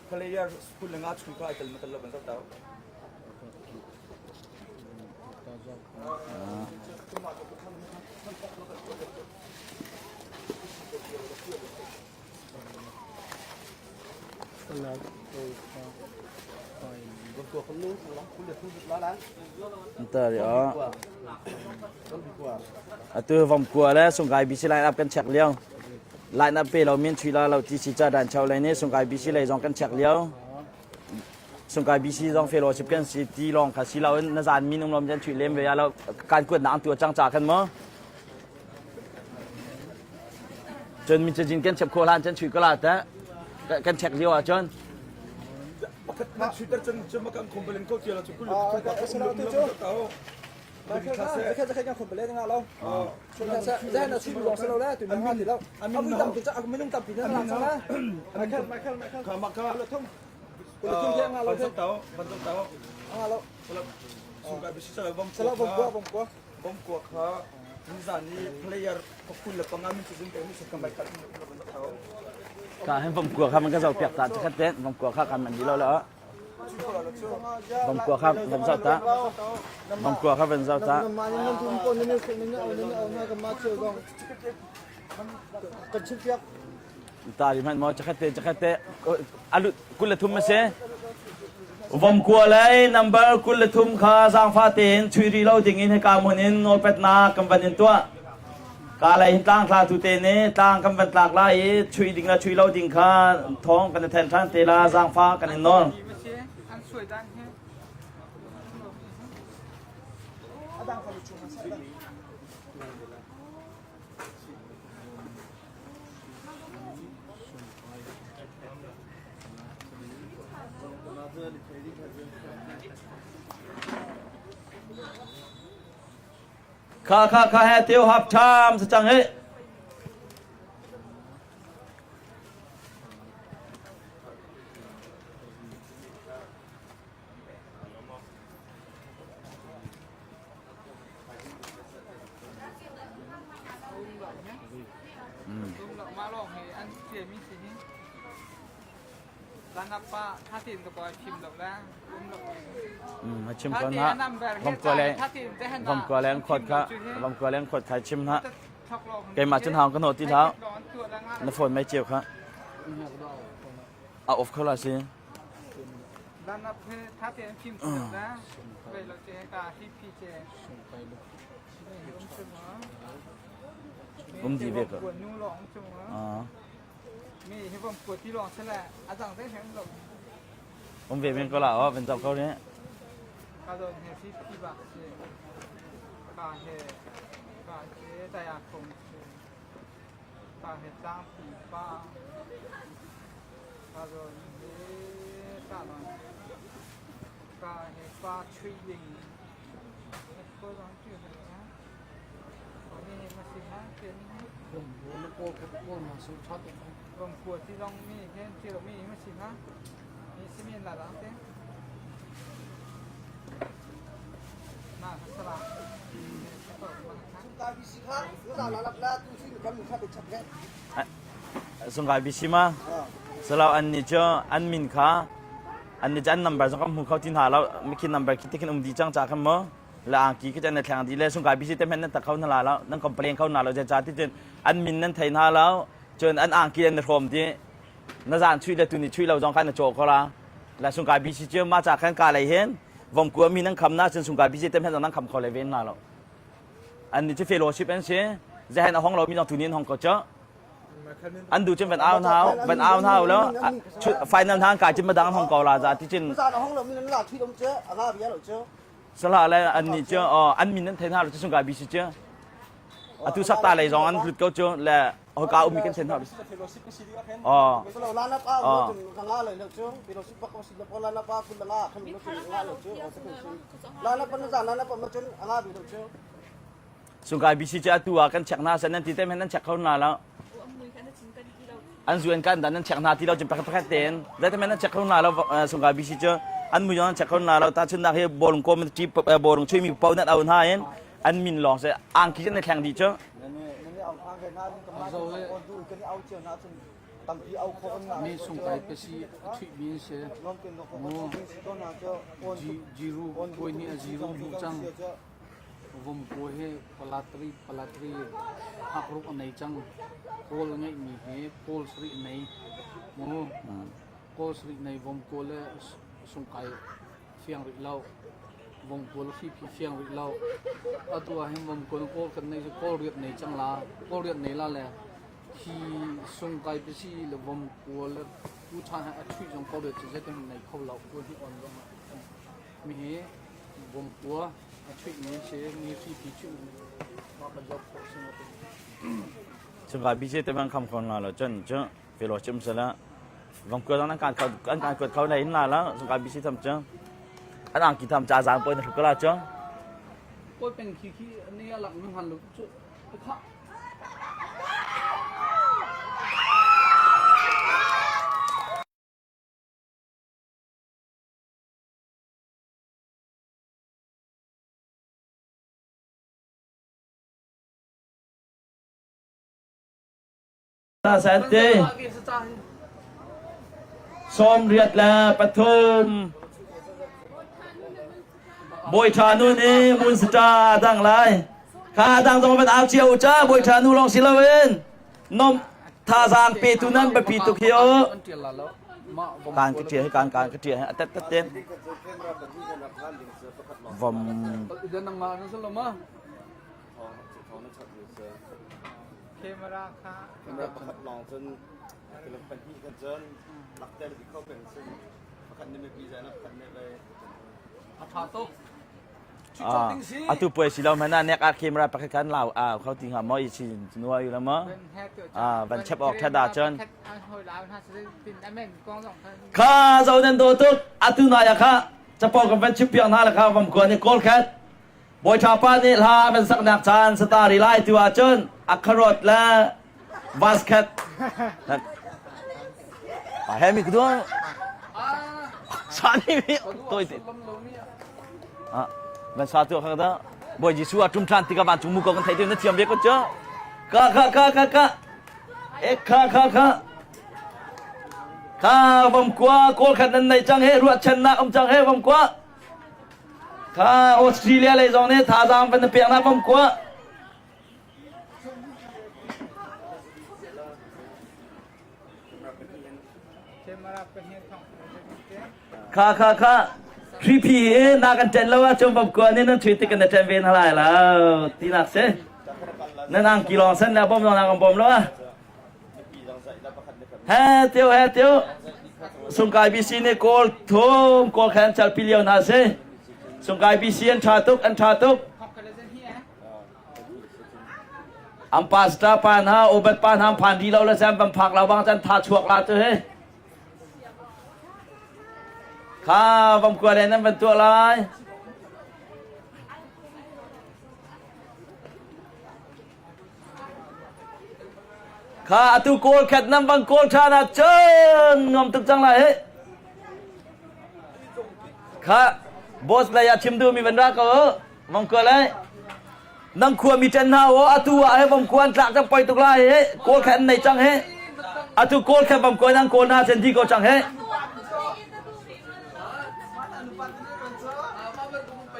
Player school nga chung ka ai tel matal lo ban tau. Atu vomkua le sungkai BC line up kan check lio. Line up pe lo min chui la lo ti si ca dan chau lei nih sungkai BC lei zong kan check lio. Sungkai BC zong fellowship kan si ti lawng kha si lo in na zan min um lom jan chui lem ve ya lo kan kuat na tu cang cha khan mo. Cun min cazin kan chep khawh hlan cun chui ko la ta kan check lio ahcun. Pakhat na chuiter cun cun kan complain ko tia la cu kul Bawmkua kha nizan i player 25 min cazin pe mi kan bai kal Ka hin vomkua kha man ka zoh piak ta chakhat te vomkua kha kan man di lo la vomkua kha van zoh ta vomkua kha van zoh ta Ta ri hmanh maw chakhat te chakhat te alut 23 a si Vomkua lei number 23 kha zaangfa tein chui rih lo ding in hika hmun in nawlpetnak kan van in tuah. Ka lei hin tlang thla tu te nih tlang kan van tlak lai i chui ding le chui lo ding kha thawng kan i then ṭhan te la zaangfa kan in nawl. Kha kha kha he teo hap ṭham sa cang hi. Chim ko na vomkua le vomkua le kha vomkua le khot kha chim na keimah cun hang ka no ti hlah na phone mai cheu kha a off kho la si Um di ve ko. Um ve men ko la o ven zau ko ne. Sungkai BC ma salo an nih cu an min kha an nih cu an number zong kan hmu kho ti hna lo mikhin number khi tikhin um di cang ca khan mu le angki khi nan thleng di le sungkai BC te hmanh nan tak kho hna la lo nan complain kho hna lo ca ti cun an min nan thei hna lo cun an angki an hrawm ti na zan chuih le tuni chuih lo zong khan na caw ko la la sungkai BC cu ma ca khan ka lei hin vomkua mi nan kham na cun sungkai BC te hmanh zong nan kham kho le ve hna lo an nih cu fellowship an si zehen a hong lo mi zong tuni an hong ko cu an du cun van au hna van au hna lo final hna kai cun madang hong ko la za ti cun sala le an nih cu an min an thei hna lo cu sungkai BC cu atu sakta lei zong an lut ko cu le haka ummi kan then hna oh oh Sungkai BC cu atu ah kan check hna san nan ti te men nan check kho hna lo an zu an kan dan nan check hna ti lo cun pakhat pakhat tein zeite men nan check kho hna lo sungkai BC cu an mui nan check kho hna lo ta chun nak hi bolung kom ti bolung chui mi pau nan au hna in an min lawng se angki cu na thleng dih cu Mi sungkai pesi a chuih mi an si. Mu jiru puai nih a jiru hmuh cang. Vom puai hi palatri palatri hakruk a nei cang. Kawl a ngeih mi hi kawl sarih a nei. Mu kawl sarih nei vom kawl le sungkai fiang rih lo. Vomkawl hriphi fiang rih lo. Atu ah hin vomkawl kawl kan nei cu kawl riat nei cang la. Kawl riat nei la le hi sungkai pisi le vomkawl le tu chan ah a ṭhuih zong kawl riat cu zeitin nei kho lo. Kawl hi on zong ah mi hi vomkua a ṭhuih mi si mi hriphi ṭhuih mi mah kan zoh khawh si Sungkai bisi te bang kham khon la lo cun cu felo chim sala vangkua zong nan kan kho an kan kuat kho na in la la sungkai bisi tham cu an angki tham cha zang poi na hruk la cu Koi peng khi khi ni a lak mi han lo cu kha Sante 93 Bawi ṭha nu nih mun sata dang lai kha dang zong van au cio ca bawi ṭha nu lawng si loin nom thazaang petu nan biapi tuk hi o kan ka ṭia hi kan kan ka ṭia hi a tet tet ten vom Camera kha Camera pakhat lawng cun film pahnih kha cun lakter dih kho peng si. Pakhat nih mipi zai na pakhat nih vei. A ṭha tuk. Atu puai si lo hmanh ah nek ah camera pakhat kan lau a kho ti hnga maw i si nuai la maw van chep awk ṭhat ah cun kha zo nan do tuk atu nai ah kha capo kan van chim piak hna la kha vam kua nih kawl khat Bawiṭha pa nih hla a van saknak caan satari lai tu ahcun a kharot le basket he mi kudu sani mi toi te ah van sa tu kha da Bawi Jesuh a ṭum ṭhan tikah vancung mu ko kan theih tu na thiam ve ko cu ka ka ka ka ka e kha kha kha kha vom kua kawl khat nan nei cang he ruahchannak um cang he vom kua Kha Australia lei zong nih thazaang van na pek na vom kua. Kha kha kha Hripi hi na kan ṭen lo ahcun vom kua nih nan ṭhui tik kan na ṭen ve hna lai lo tinak si. Nan angki lawng san le bom lawng na kan bawm lo ah. He tio he tio Sungkai BC nih kawl thum kawl khan chalpi lio hna si. Sungkai BC an ṭha tuk an ṭha tuk. An pastor pa hna Obed pa hna phan di lo le chan van phak lo bang chan tha chuak la tu he. Kha vam kua le nan van tuah lai. Kha atu kawl khat nan bang kawl ṭhan ah cun nuam tuk cang lai hih. Kha boss lei ah chim duhmi van ra ko vong kual ai. Nang khua mi ṭan hna aw atu ah he vong kuan tlak cang poi tuk lai hih. Kawl khat an nei cang hih. Atu kawl kha bam ko nang kawl na chen di ko chang he.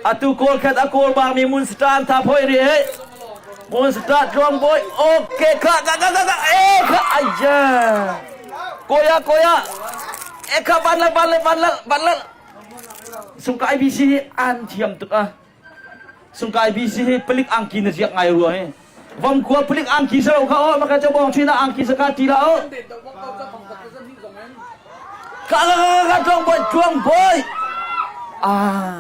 Atu kawl khat a kawl bang mi mun star tha phoi ri he. Mun star tluang boy. Okay kha ka ka ka ka e kha aja. Koya koya. E kha ban la ban la ban la ban la. Sungka IBC hi an thiam tuk a. Sungkai BC hi palik angki na ziak ngai rua hi. Vom khua palik angki sa kha o maka cho bong thina angki sa ka ti la o. Ka ka ka ka tuang boy tuang boy. Ah.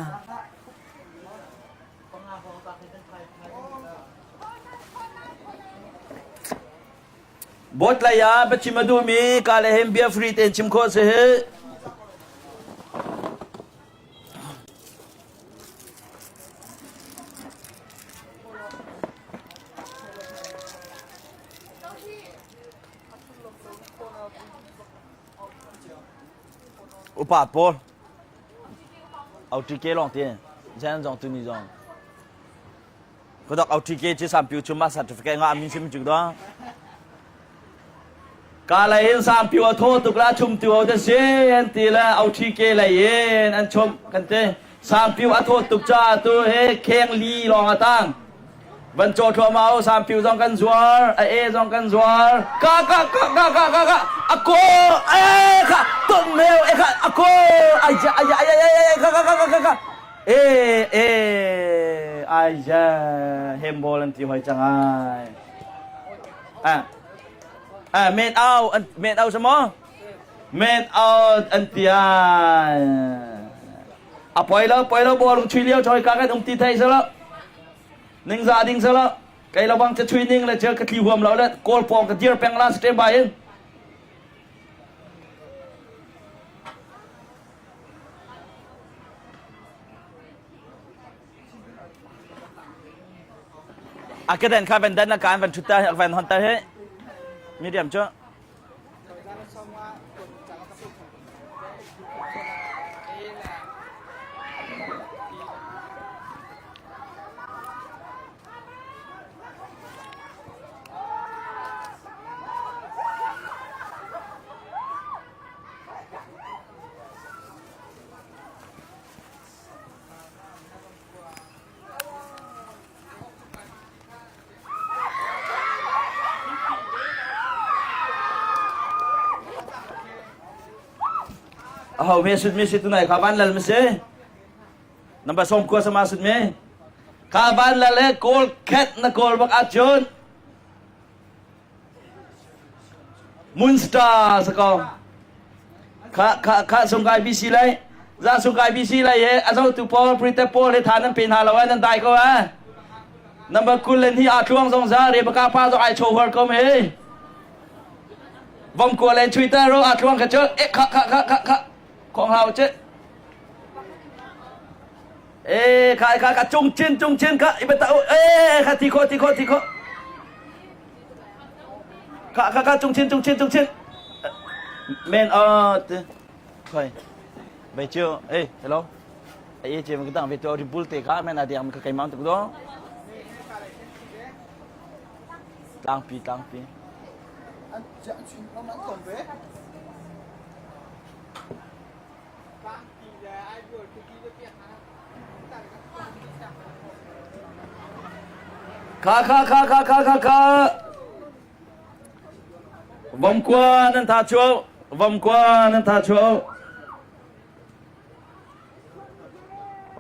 Bot lai ah biachim a duhmi ka le hem bia free tein chim khawh si hi. Upa pawl OTK lawng ti zen zong tuni zong Kodok OTK ci sampiu chuma certificate nga amin sim juk do. Ka lei in sampiu a tho tuk la chum tu te si an ti la OTK lei in an chum kan te sampiu a tho tuk cha tu he kheng li long atang van cho thua mau sampiu zong kan zuar a e zong kan zuar ka ka ka ka ka ka ka ako e ka tung meu e ka ako ai ja ai ai ai ai ka ka ka ka ka E e ai ja hembol an ti hoi cang ai. Ah ah men au an men au samo men out an ti ai. A poi lo poi lo bol chui lio choi ka kan um ti thai salo. Ning za ding salo. Kai lo bang cha chui ning le chel ka thli huam lo le kawl pong ka dir peng la stand by in. A keden kha van dan na kaan van thut ta van hon ta he medium chu Aho me sut me si tunai kha van lal ma si number som kua sama sut me kha van lal he kawl khet na kawl bak ahcun Munster sa ko. Kha kha kha sungkai BC lai. Za sungkai BC lai he a zotu pawl prite pawl he tha nan pe hna lo ai nan dai ko a. Number kul len hi a tluang zong za Rebecca pa zong ai cho huar ko me. Vom kua len Twitter ro a tluang kha chu e kha kha kha kha kha khong hau che. E kha kha kha chung chin chung chin kha ibeta e kha thi kho thi kho thi kho. Kha kha kha chung chin chung chin chung chin. Men ờ khoi. Vậy chưa? Ê, hello. Ai chị mình cái tang về cho ribul te kha men adi am ka kai mang tuk do. Tlang pi tlang pi. Kha kha kha kha kha kha kha. Vomkua nan tha chuo. Vomkua nan tha chuo.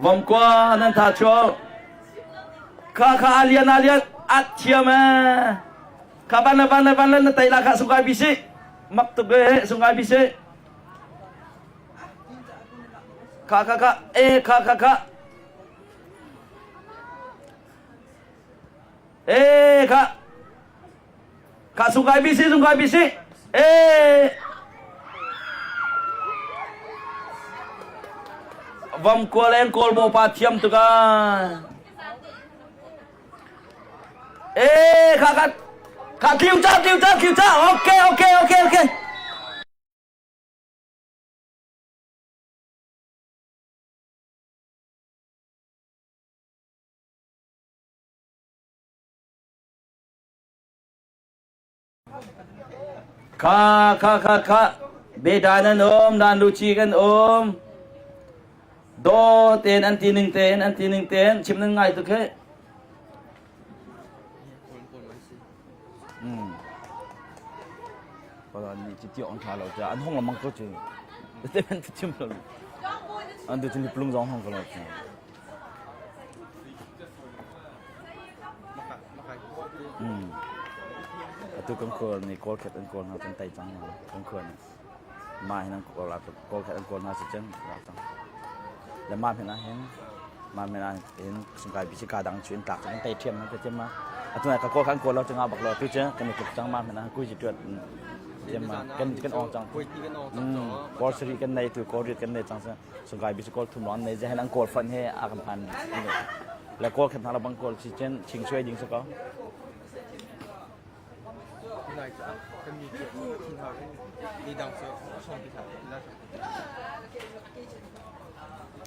Vomkua nan tha chuo. Kha kha alian alian at thiam eh. Kha ban le ban le ban le na tai la kha sungai bisi. Mak tuk eh sungai bisi. Kha kha kha e kha kha kha e kha kha sungkai bisi sungkai bisi e vam kual en kawl bo pa thiam tuk a e kha kha kha tliu cha tliu cha tliu cha okay okay okay okay Kha kha kha kha beda nan um nan luci kan um do ten an ti ning ten an ti ning ten chim nan ngai tuk he Hmm. Pala ni chi ti on tha lo cha an hong lamang ko chu. Te men chim lo. An du chin plum zong hong ko lo chu. Hmm. Atu kan kawl ni kawl khat an kawl hna kan tai cang kan khuan ni. Mah hin an kawl kawl khat an kawl hna si cun ra cang. Le mah hin ah hin mah hin ah hin sungkai bisi ka dang chu in tlak kan tai thiam ka chem ma. Atu ka kawl kan kawl lo changa bak lo tu che kan tluk cang ma hin ah kui ji tuat chem ma kan kan ong cang. Kawl sari kan nei tu kawl riat kan nei cang sa sungkai bisi kawl thum ron nei je hen an kawl fan he a kan phan. Le kawl khat hna lo bang kawl si chen ching sui ding sa ko.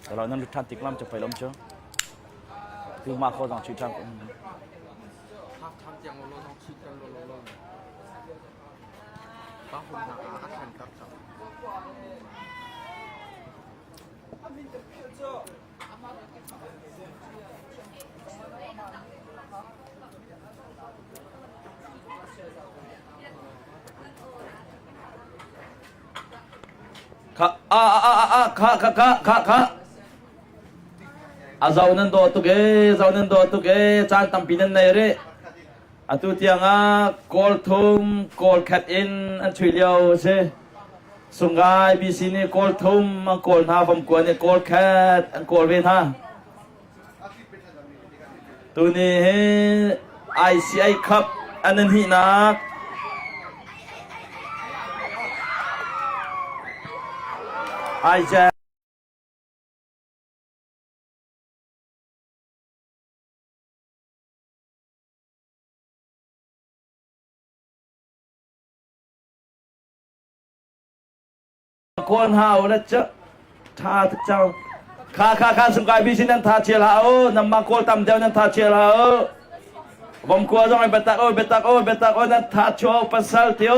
Kalau nan lut tik lam chu pai lom chu. Tu ma kho zong chu chan. Kha a a a a kha kha kha kha kha a zau nan dawh tuk ee zau nan dawh tuk ee caan tampi nan nei rih atu tiang ah kawl thum kawl khat in an chui lio a si Sungai BC nih kawl thum an kawl hna Vomkua nih kawl khat an kawl ve hna Tuni hi ICI Cup an in hnihnak ICI Kawl hna u la cu tha tuk cang. Kha kha kha sungkai bi sin nan tha chial ha u namma kawl tam deuh nan tha chial ha u. Vomkua zong ai biatak o biatak o biatak o nan tha chuo pasal tiu.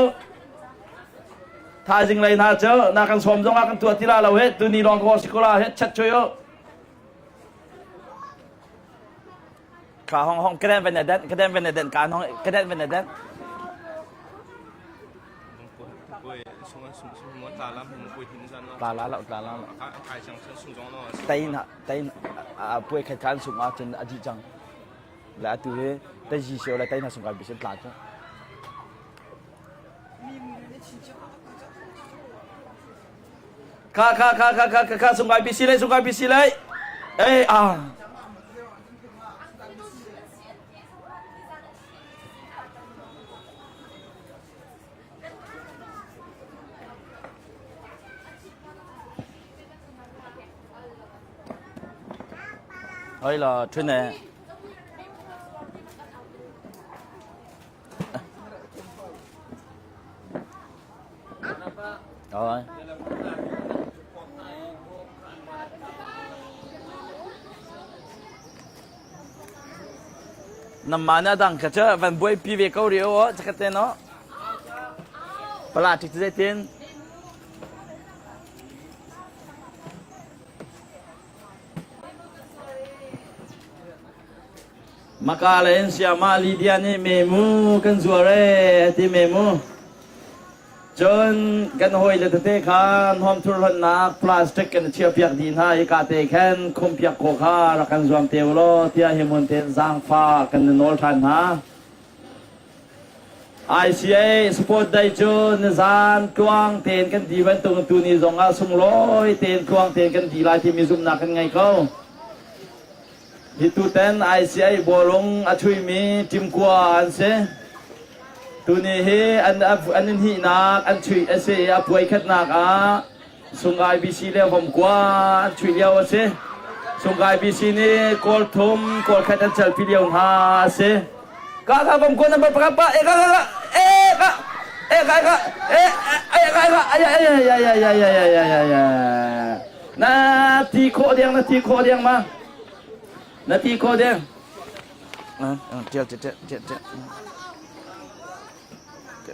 Thaizing lei hna cu na kan sawm zong ah kan tuah ti la lo he tuni lawng ko sikola he chat chui u. Kha hong hong keden ven den keden ven den kan hong keden ven den. Tla la lo tla la lo. Tai na tai a puai khat kan sung ah cun a di cang. Le atu hi tai ji sio le tai na sung ka bi tla cu. Kha kha kha kha kha kha sungkai bisi lai sungkai bisi lai. Eh ah. Hoi la thun ne. Rồi. Namma na dang kha cu van buaipi ve ko rih o cakhat te no. Pala tik zeitin? Maka le in siama Lydia nih memu kan zuar e ti memu. Cun kan hawile tete kha hnawmthur hlonhnak plastic kan chiahpiak dih hna i ka te khan khumpiak khawh kha rak kan zuam te u law tiah hi hmun tein zaangfah kan in nawl ṭhan hna. ICA Sport Day cu nizan tluang tein kan di bantuk tuni zong ah sunglawi tein tluang tein kan di lai timi zumhnak kan ngei ko. Hi tutan ICA bawlung a chuimi Timkua an si. Tuni hi an an in hnihnak an chuih a si i a puai khatnak ah Sungai BC le Vomkua an chuih lio a si. Sungai BC nih kawl thum kawl khat an celpi lio hna a si. Ka ka Vomkua number pakhat pa e ka ka ka e ka e ka ka e e ka ka ay ay ay ay ay ay ay ay ay ay Na ti khawh deng na ti khawh deng ma na ti khawh deng tial tial tial tial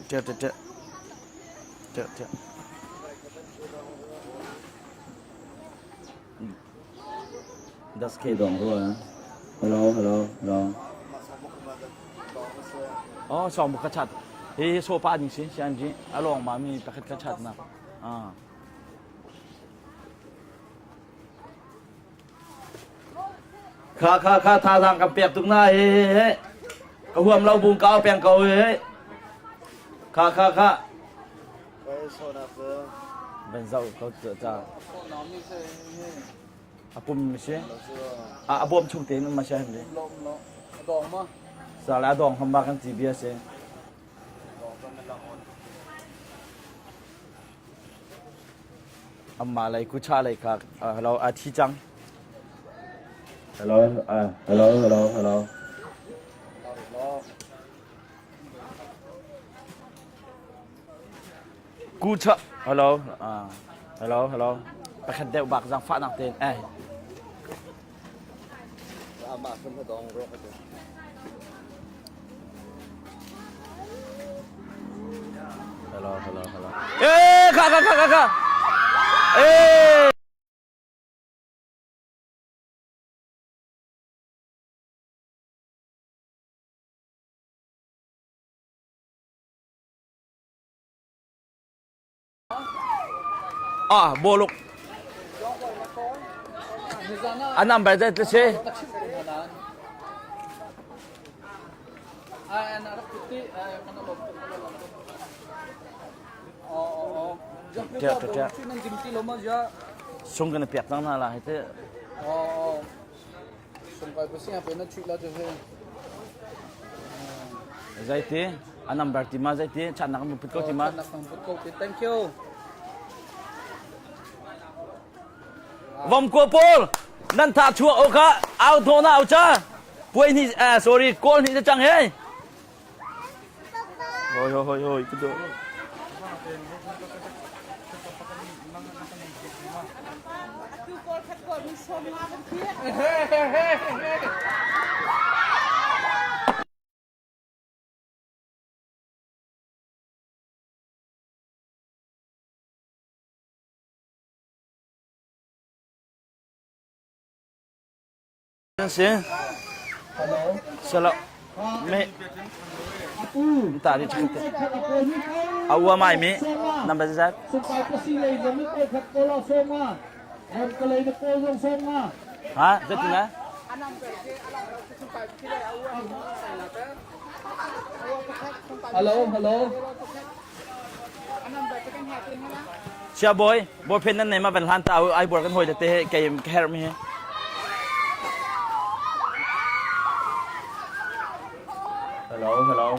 tial tial tial. Tiah tiah. Das ke dong rua. Hello hello hello. Oh song bu ka chat. Hi so pa ding si sian ji along ma mi pakhat ka chat na. Ah. Kha kha kha thazaang kan pek tuk na he he he. Ka huam lo bung kau peng ko he he. Kha kha kha. Ben zau ko ta. A pum si. A a bawm chung tein um ma sha hem Sa la dong ham ba kan ti bia si. Amah lei kucha lei kha hello a thi cang. Hello hello hello hello. Kucha hello hello hello. Pakhat deuh bak zang fah nak tein eh. Amah kan dong ro ka Hello, hello, hello. Eh, kha, kha, kha, kha, kha. Eh. Ah, boluk. A number zat si. Tiah, tiah. Sung kan piak cang hna la hi te. Zaiti a number ti ma zaiti chan nak put ko ti ma. Thank you. Vom ko pawl nan tha chuak o kha au tho na au cha puai ni sorry kawl ni chang he hoi hoi hoi hoi kudo Si. Salo. Me. Ta di chak te. Awa mai mi. Number zat. Ha, zat na. Hello, hello. Sia boy, boy phen nan nei ma van hlan ta ai bor kan hoi te he ke ka her mi he. Hello, hello.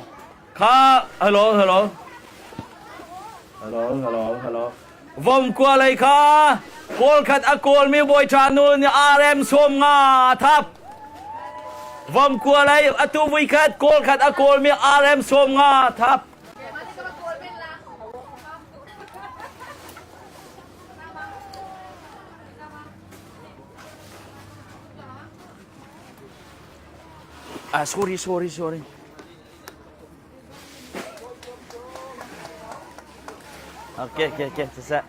Kha, hello, hello. Hello, hello, hello. Vom kua lei kha kawl khat a kawl mi bawi tha nu ni RM som nga thap. Vom kua lei atu vui khat kawl khat a kawl mi RM som nga thap. Ah, sorry, sorry, sorry. Okay, okay, okay, sasa.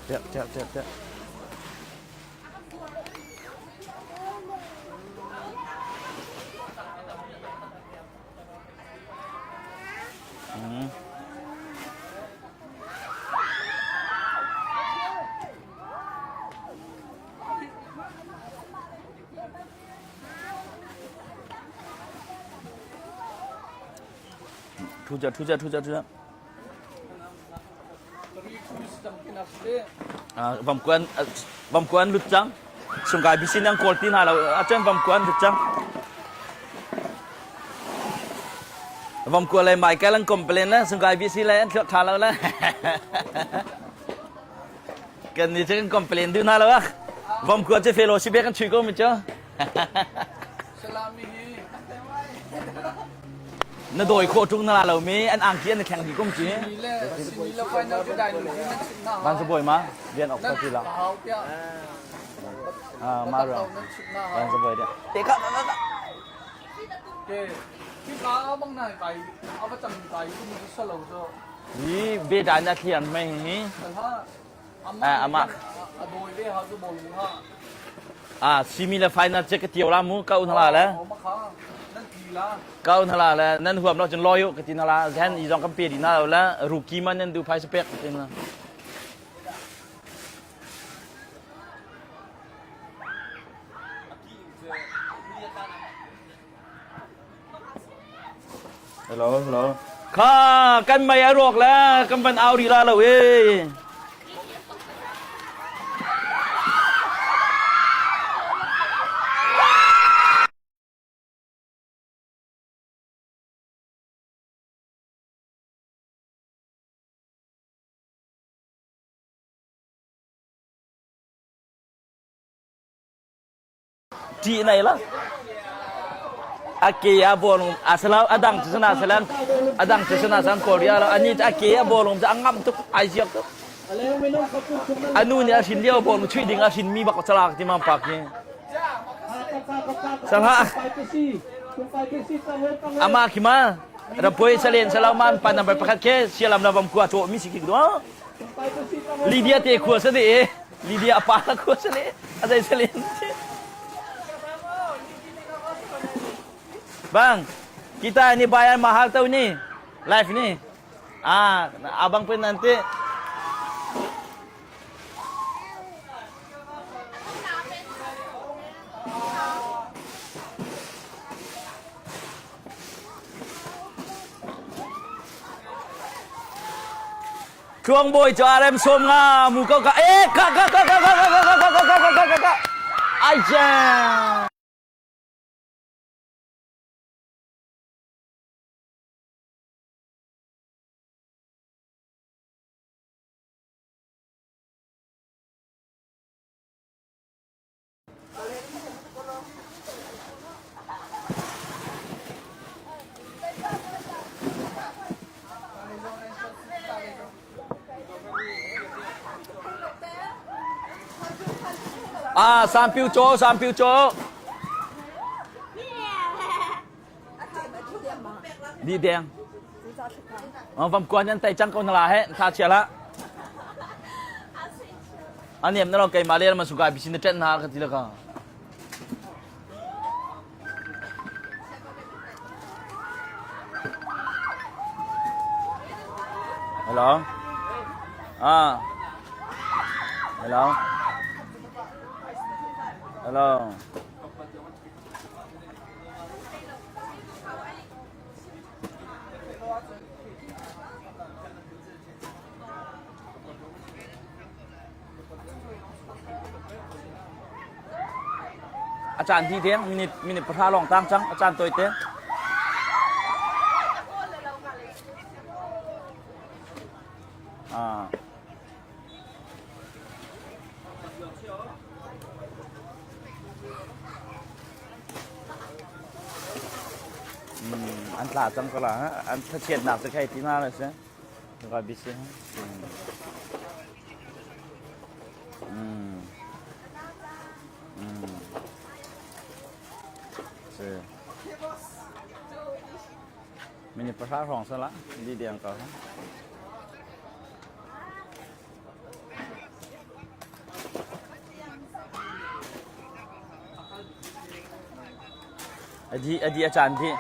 Tiap, tiap, tiap, tiap. Thu cha, thu cha, thu cha, thu cha. Vamkuan vamkuan lut cang. Sungkai bisin ang kawl ti hna lo. Achan vamkuan lut cang. Vamkua le Michael an complain le sungkai bisi le an thluak tha lo le. Kan ni cu kan complain duh hna lo ah. Vamkua cu fellowship he kan chui ko mi cu. Salami hi Na dawi khawh ṭung na la lo mi an angki an i thleng dih kum ci. Van sabawi ma rian ok ti la. Ah ma ra. Van sabawi de. Te ka ka ka. Hika bang nai kai ava cang kai um cu salo cu. Hi beda na thliam mai hi. Ha ama a dawi ve ha cu bol ha. Ah simi le final che ka tiau la mu ka un hala le. Nan ti la. Ka un hala le nan huam lo cun loyu ka tin hala zen i zong kan pe di na lo le ruki man nan du phai pek ka tin la. Hello, hello. Kha kan mei a ruak le kan van au rih la lo e. Ṭih nei la. A ke a bawlung a selo a dang cu sana salan a dang cu sana san Korea lo ani a ke a bawlung cu a ngam tuk ai ziak tuk. A nu nih a hrin lio bawlung chuih ding a hrin mi bak calak ti mang pak hi. Sangha ama khi ma rapoi salen salo man pa number pakhat ke sialam la vam kua cho mi si ki do Lydia te khua sa de Lydia a pa la khua sa le a zai salen Bang kita ni bayar mahal tau ni live ni ah abang pun nanti Tluang Bawi cu RM sawm nga mu ko ka eh ka ka ka ka ka ka ka ka ka ka ka ka ka ai cha Ah, sampiu cho, sampiu cho. Di deng. Vam kuan nan tai cang ko na la he, tha chia la. A niam na lo keimah le ma suka bisin na ṭenh hna ka ti le ka. Hello. Ah. Hello. Hello. A caan dih deng minute minute pahra lawng tang cang a caan tawi te. Ah. An tla cang ko la an thlachiatnak cu khei ti na le si. Rabisi. Mm. Mm. Si. Minute pahra hrawng sala di deng ko. Adi adi a caan dih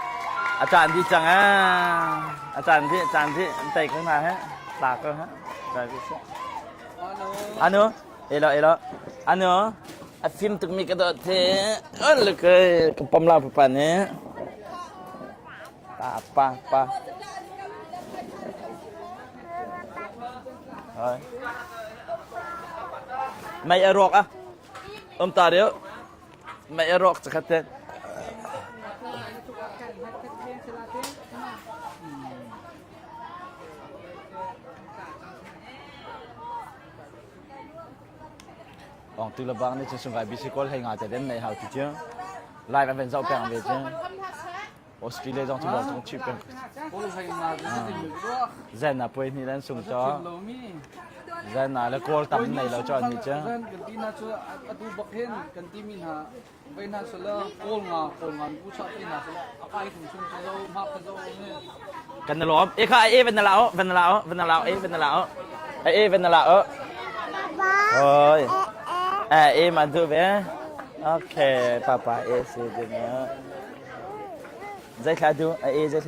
a caan dih cang ah a caan dih caan dih an tei ko hna he tla ko ha anu elo elo anu a fim tuk mi ka dawt the on le ke ka pom la pa ne pa pa pa Mei a rawk ah um ta deuh Mei a rawk cakhat te. Ong tu lebang ni chung sungai bisi kol hei nga te den nei hau ti chu. Live an ven zau peng ve chu. Australia zong cu bawng chip peng. Kawl hai nga cu ti mi ruah. Zen ah puai hnih lan sung cho. Chim lo mi. Zen ah le kawl tam nei lo cho ni chu. Zen kan ti na cu atu bak hin kan ti mi hna vai hna sala kawl nga kawl nga bu cha ti na sala akai thung chung chu zo ma ka zo ne. Kan na lom. E kha e van na lao van na lao van na lao e van na lao. E van na lao. Oi. Eh e man tu ve. Okay, papa e si din. Zei thla du? A e zei thla.